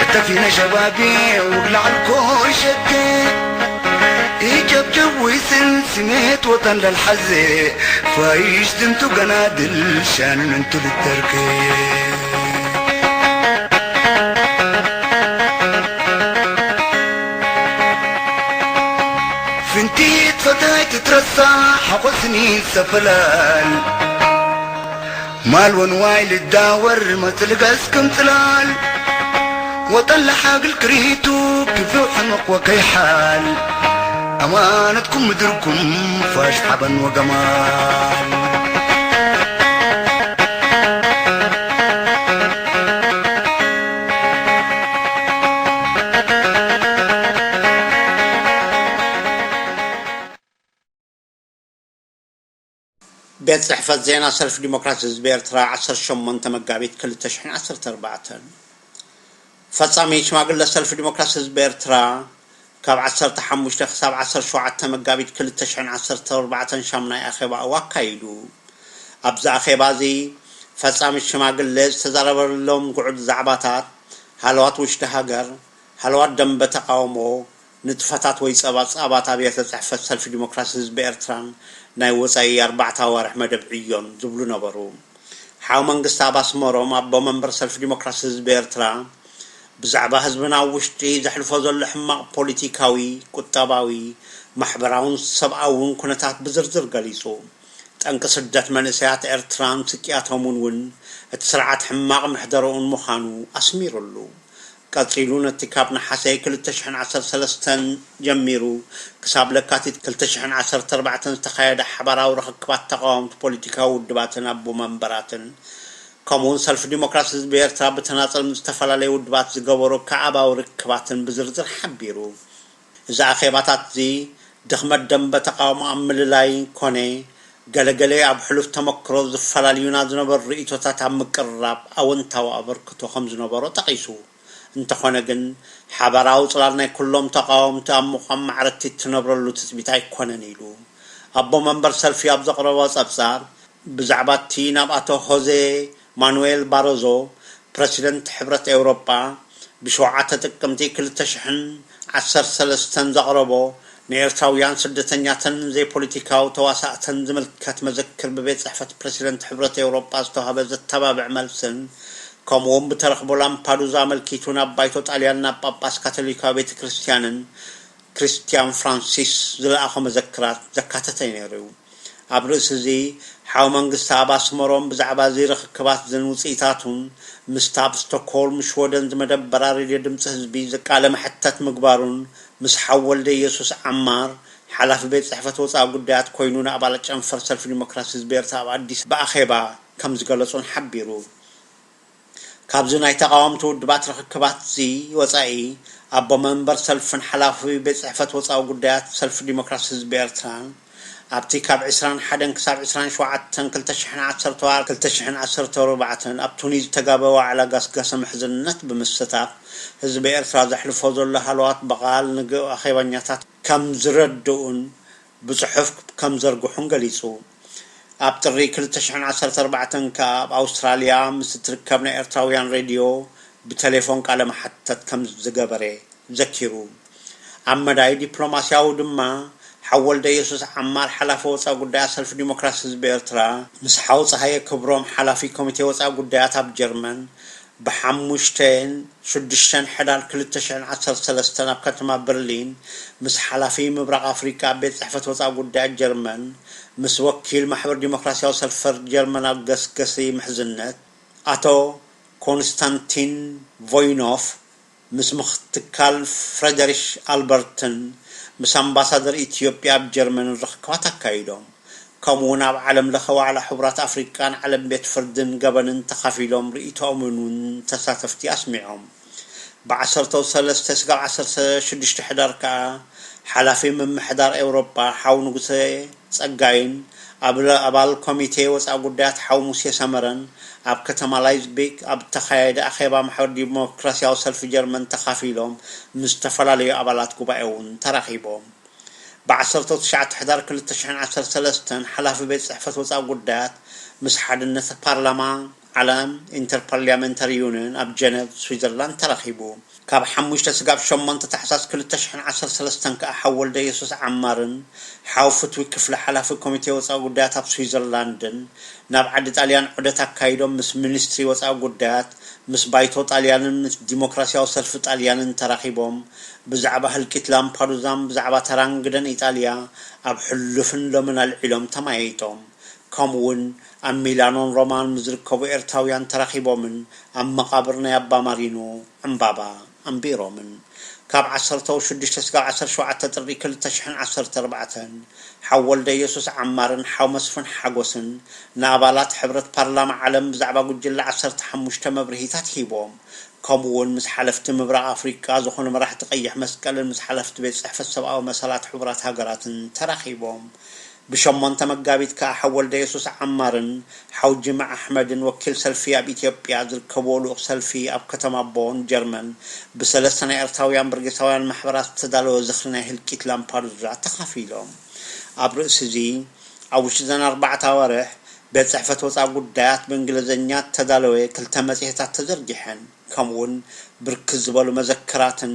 እተፊነ ሸባቤ ውግላዕልኮ ሸኬ፣ ይጀብጀብ ወይስን ስሜት ወጠን ለልሓዜ፣ ፋይሽ ድንቱ ገናድል ሻንን እንቱ ልተርኬ። ፍንቲት ፈታይ ትትረሳ ሓቆስኒ ሰፈላል፣ ማል ወንዋይ ልዳወር መጽልገስ ክምጽላል፣ ወጠን ለሓግል ክሪቱ ክፍው ሕምቕ ወከይሓል፣ ኣማነትኩም ምድርኩም ፋሽ ሓበን ወገማል። ቤት ጽሕፈት ዜና ሰልፊ ዲሞክራሲ ህዝቢ ኤርትራ፣ ዓሰርተ ሸሞንተ መጋቢት ክልተ ሽሕን ዓሰርተ ኣርባዕተን። ፈጻሚ ሽማግለ ሰልፊ ዲሞክራሲ ህዝቢ ኤርትራ፣ ካብ ዓሰርተ ሓሙሽተ ክሳብ ዓሰርተ ሸውዓተ መጋቢት ክልተ ሽሕን ዓሰርተ ኣርባዕተን ሻምናይ ኣኼባኡ ኣካይዱ። ኣብዚ ኣኼባ እዚ፣ ፈጻሚ ሽማግለ ዝተዛረበሎም ግዑዝ ዛዕባታት፣ ሃለዋት ውሽጢ ሃገር፣ ሃለዋት ደንበ ተቃውሞ፣ ንጥፈታት ወይ ጸባጻባት ኣብያተ ጽሕፈት ሰልፊ ዲሞክራሲ ህዝቢ ኤርትራን ናይ ወጻኢ ኣርባዕተ ኣዋርሕ መደብ ዕዮን ዝብሉ ነበሩ። ሓው መንግስቲ ኣብ ኣስመሮም ኣቦ መንበር ሰልፊ ዲሞክራሲ ህዝቢ ኤርትራ ብዛዕባ ህዝብና ኣብ ውሽጢ ዘሕልፎ ዘሎ ሕማቕ ፖሊቲካዊ፣ ቁጠባዊ፣ ማሕበራውን ሰብኣውን ኩነታት ብዝርዝር ገሊጹ። ጠንቂ ስደት መንእሰያት ኤርትራን ስቅያቶምን እውን እቲ ስርዓት ሕማቕ ምሕደረኡን ምዃኑ ኣስሚሩሉ። ቀጺሉ ነቲ ካብ ነሓሰ ክልተ ሽሕን ዓሰርተ ሰለስተን ጀሚሩ ክሳብ ለካቲት ክልተ ሽሕን ዓሰርተ ኣርባዕተን ዝተኻየደ ሓባራዊ ርኽክባት ተቓወምቲ ፖለቲካዊ ውድባትን ኣቦ መንበራትን፣ ከምኡውን ሰልፊ ዲሞክራሲ ህዝቢ ኤርትራ ብተናጸል ምስ ዝተፈላለዩ ውድባት ዝገበሮ ከኣባዊ ርክባትን ብዝርዝር ሓቢሩ። እዚ ኣኼባታት እዚ ድኽመት ደንበ ተቓውሞ ኣብ ምልላይ ኮነ፣ ገለገለ ኣብ ሕሉፍ ተመክሮ ዝፈላልዩና ዝነበሩ ርእይቶታት ኣብ ምቅርራብ ኣወንታዊ ኣበርክቶ ከም ዝነበሮ ጠቒሱ። እንተኾነ ግን፣ ሓባራዊ ጽላል ናይ ኩሎም ተቓወምቲ ኣብ ምዃም ማዕረቲ እትነብረሉ ትጽቢት ኣይኮነን ኢሉ። ኣቦ መንበር ሰልፊ ኣብ ዘቕረቦ ጸብጻብ፣ ብዛዕባ እቲ ናብ ኣቶ ሆዜ ማኑኤል ባሮዞ፣ ፕረሲደንት ሕብረት ኤውሮጳ፣ ብሸውዓተ ጥቅምቲ ክልተ ሽሕን ዓሰርተ ሰለስተን ዘቕረቦ፣ ንኤርትራውያን ስደተኛትን ዘይፖለቲካዊ ተዋሳእትን ዝምልከት መዘክር ብቤት ጽሕፈት ፕረሲደንት ሕብረት ኤውሮጳ ዝተዋህበ ዘተባብዕ መልስን፣ ከምኡውን ብተረኽቦ ላምፓዱዛ ኣመልኪቱ ናብ ባይቶ ጣልያን ናብ ጳጳስ ካቶሊካዊ ቤተ ክርስቲያንን ክሪስትያን ፍራንሲስ ዝለኣኾ መዘክራት ዘካተተ እዩ ነይሩ። ኣብ ርእሲ እዚ፣ ሓው መንግስቲ ኣብ ኣስመሮም ብዛዕባ እዚ ርኽክባት ዝን ውጽኢታቱን ምስታ ኣብ ስቶክሆልም ሽወደን ዝመደበራ ሬድዮ ድምጺ ህዝቢ ቃለ መሕተት ምግባሩን ምስ ሓው ወልደ ኢየሱስ ዓማር፣ ሓላፊ ቤት ጽሕፈት ወጻኢ ጉዳያት ኮይኑ ንኣባላት ጨንፈር ሰልፊ ዲሞክራሲ ህዝቢ ኤርትራ ኣብ ኣዲስ ብኣኼባ ከም ዝገለጹን ሓቢሩ። ካብዚ ናይ ተቓወምቲ ውድባት ርኽክባት እዚ ወጻኢ፣ ኣቦ መንበር ሰልፍን ሓላፊ ቤት ጽሕፈት ወጻኢ ጉዳያት ሰልፊ ዲሞክራሲ ህዝቢ ኤርትራን ኣብቲ ካብ ዕስራን ሓደን ክሳብ ዕስራን ሸውዓተን ክልተ ሽሕን ዓሰርተ ክልተ ሽሕን ዓሰርተ ኣርባዕተን ኣብ ቱኒዝ ዝተጋበ ዋዕላ ጋስጋሰ ምሕዝነት ብምስታፍ፣ ህዝቢ ኤርትራ ዘሕልፎ ዘሎ ሃለዋት ብቓል ንኣኼባኛታት ከም ዝረድኡን ብጽሑፍ ከም ዘርግሑን ገሊጹ። ኣብ ጥሪ ክልተ ሽሕን ዓሰርተ ኣርባዕተን ከኣ ኣብ ኣውስትራልያ ምስ እትርከብ ናይ ኤርትራውያን ሬድዮ ብቴሌፎን ቃለ መሓተት ከም ዝገበረ ዘኪሩ። ኣብ መዳይ ዲፕሎማስያዊ ድማ፣ ሓው ወልደየሱስ ዓማር፣ ሓላፊ ወጻኢ ጉዳያት ሰልፊ ዲሞክራሲ ህዝቢ ኤርትራ፣ ምስ ሓው ጸሃየ ክብሮም፣ ሓላፊ ኮሚቴ ወጻኢ ጉዳያት ኣብ ጀርመን፣ ብሓሙሽተን ሽዱሽተን ሕዳር ክልተ ሽሕን ዓሰርተ ሰለስተን ኣብ ከተማ በርሊን ምስ ሓላፊ ምብራቕ ኣፍሪቃ ቤት ጽሕፈት ወጻኢ ጉዳያት ጀርመን፣ ምስ ወኪል ማሕበር ዲሞክራስያዊ ሰልፈር ጀርመን ኣብ ገስገሲ ምሕዝነት፣ ኣቶ ኮንስታንቲን ቮይኖፍ፣ ምስ ምኽትካል ፍረደሪሽ ኣልበርትን ምስ ኣምባሳደር ኢትዮጵያ ኣብ ጀርመንን ርኽክባት ኣካይዶም። ከምኡ እውን ኣብ ዓለም ለኸ ዋዕላ ሕቡራት ኣፍሪቃን ዓለም ቤት ፍርድን ገበንን ተኻፊሎም ርእይቶኦምን እውን ተሳተፍቲ ኣስሚዖም። ብዓሰርተ ሰለስተ ስጋብ ዓሰርተ ሽዱሽተ ሕዳር ከኣ ሓላፊ ምምሕዳር ኤውሮጳ ሓው ንጉሰ ጸጋይን ኣብ-፣ ኣባል ኮሚቴ ወጻኢ ጉዳያት ሓው ሙሴ ሰመረን ኣብ ከተማ ላይፕዚግ ኣብ እተኻየደ ኣኼባ ማሕበር ዲሞክራስያዊ ሰልፊ ጀርመን ተኻፊሎም ምስ ዝተፈላለዩ ኣባላት ጉባኤ እውን ተራኺቦም። ብዓሰርተ ትሽዓተ ሕዳር ክልተ ሽሕን ዓሰርተ ሰለስተን ሓላፊ ቤት ጽሕፈት ወጻኢ ጉዳያት ምስ ሓድነት ፓርላማ ዓለም ኢንተርፓርላሜንታሪ ዩኒየን ኣብ ጀነቭ ስዊዘርላንድ ተራኺቡ። ካብ ሓሙሽተ ስጋብ ሸሞንተ ታሕሳስ ክልተ ሽሕን ዓሰርተ ሰለስተን ከኣ ሓው ወልደየሱስ ዓማርን ሓው ፍትዊ ክፍለ ሓላፊ ኮሚቴ ወጻኢ ጉዳያት ኣብ ስዊዘርላንድን ናብ ዓዲ ጣልያን ዑደት ኣካይዶም ምስ ሚኒስትሪ ወጻኢ ጉዳያት፣ ምስ ባይቶ ጣልያንን ምስ ዲሞክራስያዊ ሰልፊ ጣልያንን ተራኺቦም ብዛዕባ ህልቂት ላምፓዱዛን ብዛዕባ ተራ እንግደን ኢጣልያ ኣብ ሕሉፍን ሎምን ኣልዒሎም ተማያይጦም። ከምኡውን ኣብ ሚላኖን ሮማን ምስ ዝርከቡ ኤርትራውያን ተራኺቦምን ኣብ መቓብር ናይ ኣባ ማሪኖ ዕምባባ ኣንቢሮምን። ካብ ዓሰርተ ሽዱሽተ ስጋብ ዓሰርተ ሸውዓተ ጥሪ ክልተ ሽሕን ዓሰርተ ኣርባዕተን ሓው ወልደየሱስ ዓማርን ሓው መስፍን ሓጎስን ንኣባላት ሕብረት ፓርላማ ዓለም ብዛዕባ ጉጅለ ዓሰርተ ሓሙሽተ መብርሂታት ሂቦም። ከምኡውን ምስ ሓለፍቲ ምብራቕ ኣፍሪቃ ዝኾኑ መራሕቲ ቀይሕ መስቀልን ምስ ሓለፍቲ ቤት ጽሕፈት ሰብኣዊ መሰላት ሕቡራት ሃገራትን ተራኺቦም። ብሸሞንተ መጋቢት ከኣ ሓው ወልደየሱስ ዓማርን ሓው ጅምዕ ኣሕመድን ወኪል ሰልፊ ኣብ ኢትዮጵያ ዝርከብዎ ልኡኽ ሰልፊ ኣብ ከተማ ቦን ጀርመን ብሰለስተ ናይ ኤርትራውያን በርጌሳውያን ማሕበራት ዝተዳለወ ዝኽሪ ናይ ህልቂት ላምፓዱዛ ተኻፊሎም። ኣብ ርእሲ እዚ፣ ኣብ ውሽጢ ዘን ኣርባዕተ ኣዋርሕ ቤት ጽሕፈት ወጻኢ ጉዳያት ብእንግሊዝኛ እተዳለወ ክልተ መጽሔታት ተዘርጊሐን። ከምኡውን ብርክት ዝበሉ መዘክራትን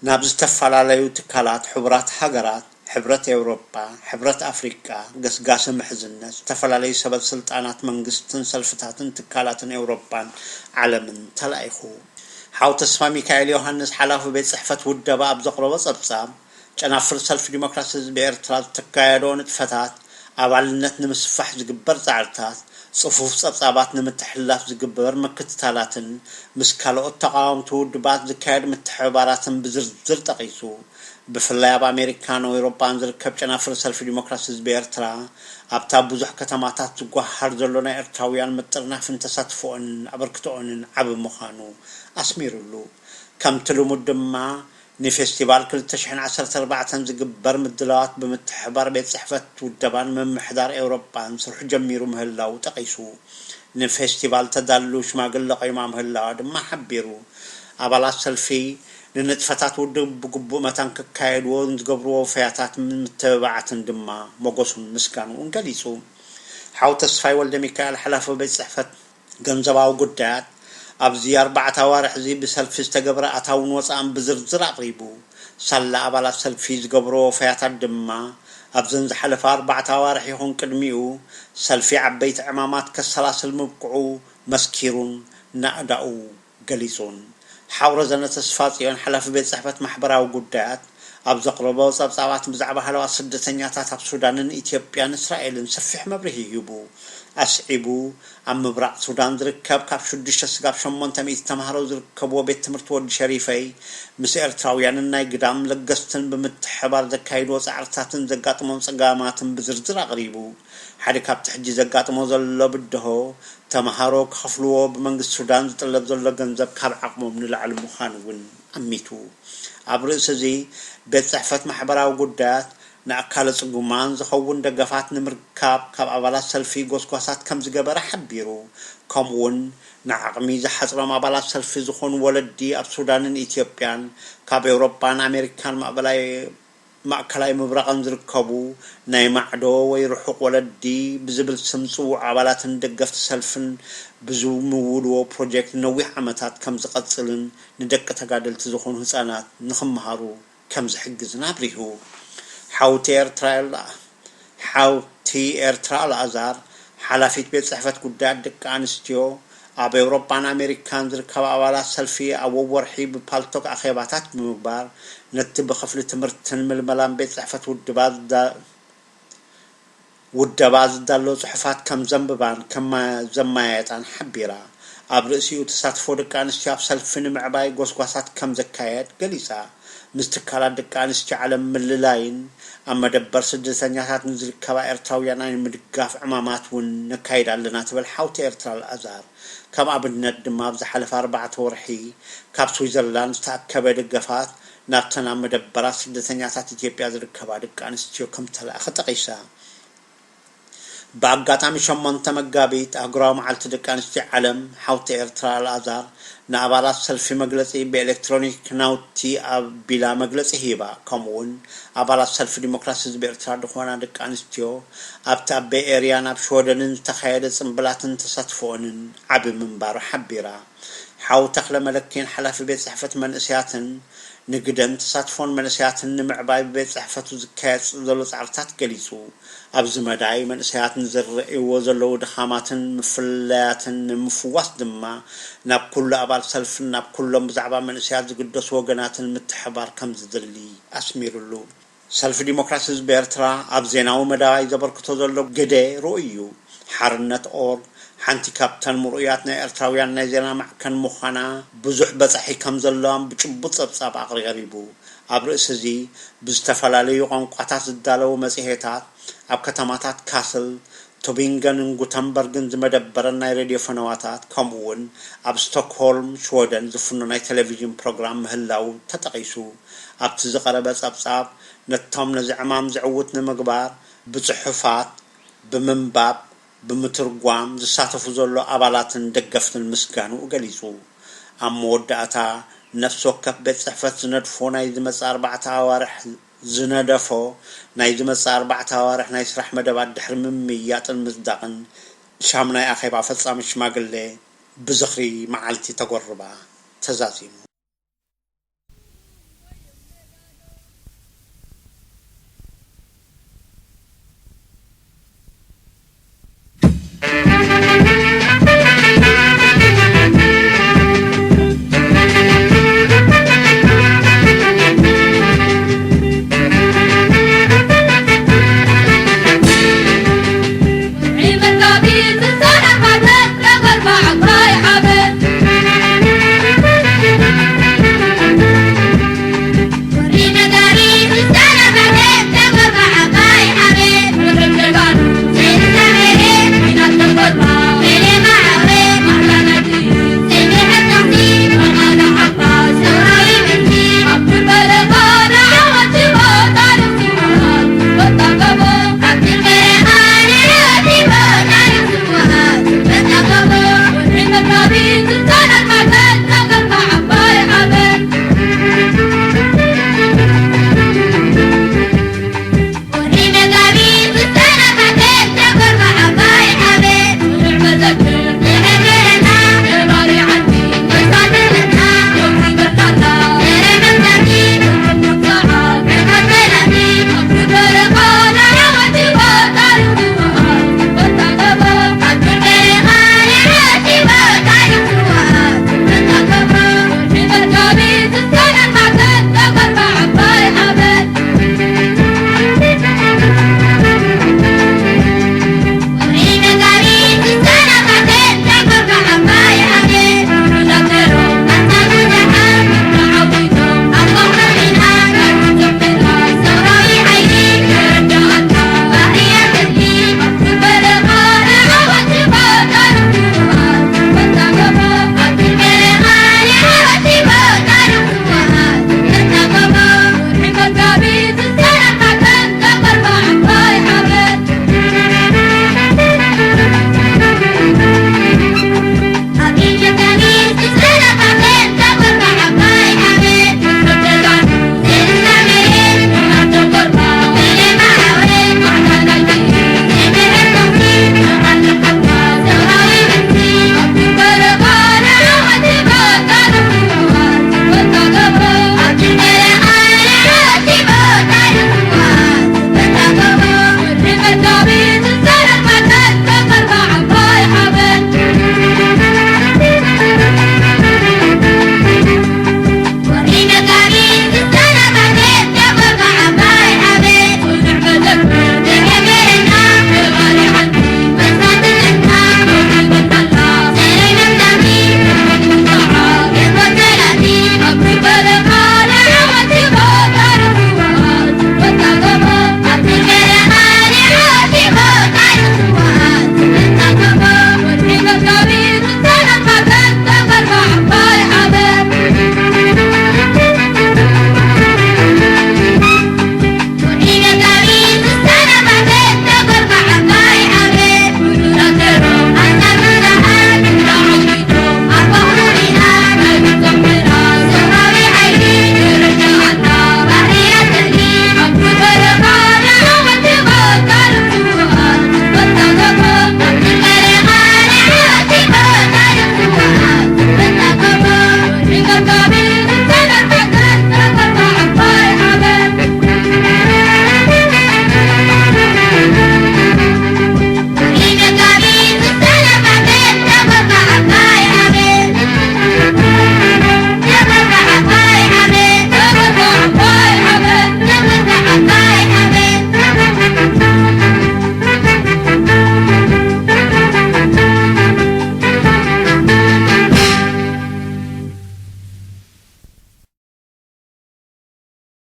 ናብ ዝተፈላለዩ ትካላት ሕቡራት ሃገራት፣ ሕብረት ኤውሮጳ፣ ሕብረት ኣፍሪቃ፣ ገስጋሲ ምሕዝነት፣ ዝተፈላለዩ ሰበ ስልጣናት መንግስትን ሰልፍታትን ትካላትን ኤውሮጳን ዓለምን ተላኢኹ። ሓው ተስፋ ሚካኤል ዮሃንስ፣ ሓላፊ ቤት ጽሕፈት ውደባ፣ ኣብ ዘቕረቦ ጸብጻብ፣ ጨናፍር ሰልፊ ዲሞክራሲ ህዝቢ ኤርትራ ዝተካየዶ ንጥፈታት፣ ኣባልነት ንምስፋሕ ዝግበር ጻዕርታት፣ ጽፉፍ ጸብጻባት ንምትሕልላፍ ዝግበር ምክትታላትን ምስ ካልኦት ተቓወምቲ ውድባት ዝካየድ ምትሕብባራትን ብዝርዝር ጠቒሱ። ብፍላይ ኣብ ኣሜሪካን ኣውሮጳን ዝርከብ ጨናፍር ሰልፊ ዲሞክራሲ ህዝቢ ኤርትራ፣ ኣብታ ብዙሕ ከተማታት ዝጓሃር ዘሎ ናይ ኤርትራውያን ምጥርናፍን ተሳትፎኦንን ኣበርክቶኦንን ዓቢ ምዃኑ ኣስሚሩሉ። ከምቲ ልሙድ ድማ፣ ንፌስቲቫል ክልተ ሽሕን ዓሰርተ ኣርባዕተን ዝግበር ምድላዋት ብምትሕብባር ቤት ጽሕፈት ውደባን ምምሕዳር ኤውሮጳን ስርሑ ጀሚሩ ምህላዉ ጠቒሱ፣ ንፌስቲቫል ተዳሉ ሽማግለ ቆይማ ምህላዋ ድማ ሓቢሩ። ኣባላት ሰልፊ ንንጥፈታት ውድብ ብግቡእ መታን ክካየድዎ ንዝገብርዎ ወፈያታት ምትብባዓትን ድማ ሞገሱን ምስጋንኡን ገሊጹ። ሓው ተስፋይ ወልደ ሚካኤል፣ ሓላፊ ቤት ጽሕፈት ገንዘባዊ ጉዳያት፣ ኣብዚ ኣርባዕተ ኣዋርሕ እዚ ብሰልፊ ዝተገብረ ኣታውን ወጻእን ብዝርዝር ኣቕሪቡ። ሳላ ኣባላት ሰልፊ ዝገብሮ ወፈያታት ድማ፣ ኣብዘን ዝሓለፈ ኣርባዕተ ኣዋርሕ ይኹን ቅድሚኡ፣ ሰልፊ ዓበይቲ ዕማማት ከሰላስል ምብቅዑ መስኪሩን ናእዳኡ ገሊጹን። ሓው ረዘነ ተስፋጽዮን፣ ሓላፊ ቤት ጽሕፈት ማሕበራዊ ጉዳያት፣ ኣብ ዘቕረቦ ጸብጻባት ብዛዕባ ሃለዋት ስደተኛታት ኣብ ሱዳንን ኢትዮጵያን እስራኤልን ሰፊሕ መብርሂ ሂቡ። ኣስዒቡ፣ ኣብ ምብራቕ ሱዳን ዝርከብ ካብ ሽዱሽተ ስጋብ ሸሞንተ ሚእቲ ተማሃሮ ዝርከብዎ ቤት ትምህርቲ ወዲ ሸሪፈይ፣ ምስ ኤርትራውያንን ናይ ግዳም ለገስትን ብምትሕብባር ዘካይድዎ ጻዕርታትን ዘጋጥሞም ጸገማትን ብዝርዝር ኣቕሪቡ። ሓደ ካብቲ ሕጂ ዘጋጥሞ ዘሎ ብድሆ፣ ተማሃሮ ክኸፍልዎ ብመንግስቲ ሱዳን ዝጥለብ ዘሎ ገንዘብ ካብ ዓቕሞም ንላዕሊ ምዃኑ እውን ኣሚቱ። ኣብ ርእሲ እዚ፣ ቤት ጽሕፈት ማሕበራዊ ጉዳያት ንኣካለ ጽጉማን ዝኸውን ደገፋት ንምርካብ ካብ ኣባላት ሰልፊ ጎስጓሳት ከም ዝገበረ ሓቢሩ። ከምኡውን ንዓቕሚ ዝሓጽሮም ኣባላት ሰልፊ ዝኾኑ ወለዲ ኣብ ሱዳንን ኢትዮጵያን፣ ካብ ኤውሮጳን ኣሜሪካን ማእበላይ ማእከላይ ምብራቕን ዝርከቡ ናይ ማዕዶ ወይ ርሑቕ ወለዲ ብዝብል ስም ጽውዕ ኣባላትን ደገፍቲ ሰልፍን ብዝምውልዎ ፕሮጀክት ንነዊሕ ዓመታት ከም ዝቐጽልን ንደቂ ተጋደልቲ ዝኾኑ ህጻናት ንኽመሃሩ ከም ዝሕግዝን ኣብሪሁ። ሓውቲ ኤርትራ ሓውቲ ኤርትራ ኣልኣዛር፣ ሓላፊት ቤት ጽሕፈት ጉዳያት ደቂ ኣንስትዮ፣ ኣብ ኤውሮጳን ኣሜሪካን ዝርከባ ኣባላት ሰልፊ ኣብ ወወርሒ ብፓልቶክ ኣኼባታት ብምግባር፣ ነቲ ብክፍሊ ትምህርትን ምልመላን ቤት ጽሕፈት ውድባ ዝዳ-፣ ውደባ ዝዳሎ ጽሑፋት ከም ዘንብባን ከማ-፣ ዘመያየጣን ሓቢራ። ኣብ ርእሲኡ፣ ተሳትፎ ደቂ ኣንስትዮ ኣብ ሰልፊ ንምዕባይ ጎስጓሳት ከም ዘካየድ ገሊጻ። ምስ ትካላት ደቂ ኣንስትዮ ዓለም ምልላይን ኣብ መደበር ስደተኛታት ንዝርከባ ኤርትራውያን ናይ ምድጋፍ ዕማማት እውን ነካይድ ኣለና ትብል ሓውቲ ኤርትራ ኣልኣዛር። ከም ኣብነት ድማ፣ ኣብ ዝሓለፈ ኣርባዕተ ወርሒ ካብ ስዊዘርላንድ ዝተኣከበ ደገፋት ናብተን ኣብ መደበራት ስደተኛታት ኢትዮጵያ ዝርከባ ደቂ ኣንስትዮ ከም ተላእኸ ጠቒሳ። ብኣጋጣሚ ሸሞንተ መጋቢት ኣህጉራዊ መዓልቲ ደቂ ኣንስትዮ ዓለም፣ ሓውቲ ኤርትራ ኣልኣዛር ንኣባላት ሰልፊ መግለጺ ብኤሌክትሮኒክ ናውቲ ኣቢላ መግለጺ ሂባ። ከምኡውን ኣባላት ሰልፊ ዲሞክራሲ ህዝቢ ኤርትራ ዝኾና ደቂ ኣንስትዮ ኣብቲ ኣብ ቤይ ኤርያን ኣብ ሽወደንን ዝተኻየደ ጽምብላትን ተሳትፎኦንን ዓቢ ምንባሩ ሓቢራ። ሓው ተኽለ መለኪን፣ ሓላፊ ቤት ጽሕፈት መንእሰያትን ንግደን ተሳትፎን መንእሰያትን ንምዕባይ ብቤት ጽሕፈቱ ዝካየድ ዘሎ ጻዕርታት ገሊጹ። ኣብዚ መዳይ፣ መንእሰያት ንዝረእይዎ ዘለዉ ድኻማትን ምፍልላያትን ንምፍዋስ ድማ፣ ናብ ኩሉ ኣባል ሰልፍን ናብ ኩሎም ብዛዕባ መንእሰያት ዝግደሱ ወገናትን ምትሕባር ከም ዝድሊ ኣስሚሩሉ። ሰልፊ ዲሞክራሲ ህዝቢ ኤርትራ ኣብ ዜናዊ መዳይ ዘበርክቶ ዘሎ ግደ ርኡይ እዩ። ሓርነት ኦርግ፣ ሓንቲ ካብተን ምርኡያት ናይ ኤርትራውያን ናይ ዜና ማዕከን ምዃና፣ ብዙሕ በጻሒ ከም ዘለዋን ብጭቡጥ ጸብጻብ ኣቕሪቡ። ኣብ ርእሲ እዚ፣ ብዝተፈላለዩ ቋንቋታት ዝዳለዉ መጽሔታት፣ ኣብ ከተማታት ካስል፣ ቱቢንገንን ጉተንበርግን ዝመደበረን ናይ ሬድዮ ፈነዋታት፣ ከምኡውን ኣብ ስቶክሆልም፣ ሽወደን ዝፍኖ ናይ ቴሌቪዥን ፕሮግራም ምህላዉ ተጠቒሱ። ኣብቲ ዝቐረበ ጸብጻብ፣ ነቶም ነዚ ዕማም ዝዕውት ንምግባር፣ ብጽሑፋት፣ ብምንባብ፣ ብምትርጓም ዝሳተፉ ዘሎ ኣባላትን ደገፍትን ምስጋንኡ ገሊጹ። ኣብ መወዳእታ፣ ነፍሲ ወከፍ ቤት ጽሕፈት ዝነድፎ ናይ ዝመጽእ ኣርባዕተ ኣዋርሕ ዝነደፎ ናይ ዝመጽእ ኣርባዕተ ኣዋርሕ ናይ ስራሕ መደባት ድሕሪ ምምይያጥን ምጽዳቕን፣ ሻምናይ ኣኼባ ፈጻሚ ሽማግሌ ብዝኽሪ መዓልቲ ተጎርባ ተዛዚሙ።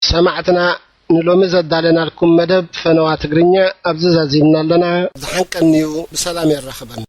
ሰማዕትና፣ ንሎሚ ዘዳለናልኩም መደብ ፈነዋ ትግርኛ ኣብዚ ዛዚምና ኣለና። ዝሓንቀንዩ ብሰላም የራኽበና።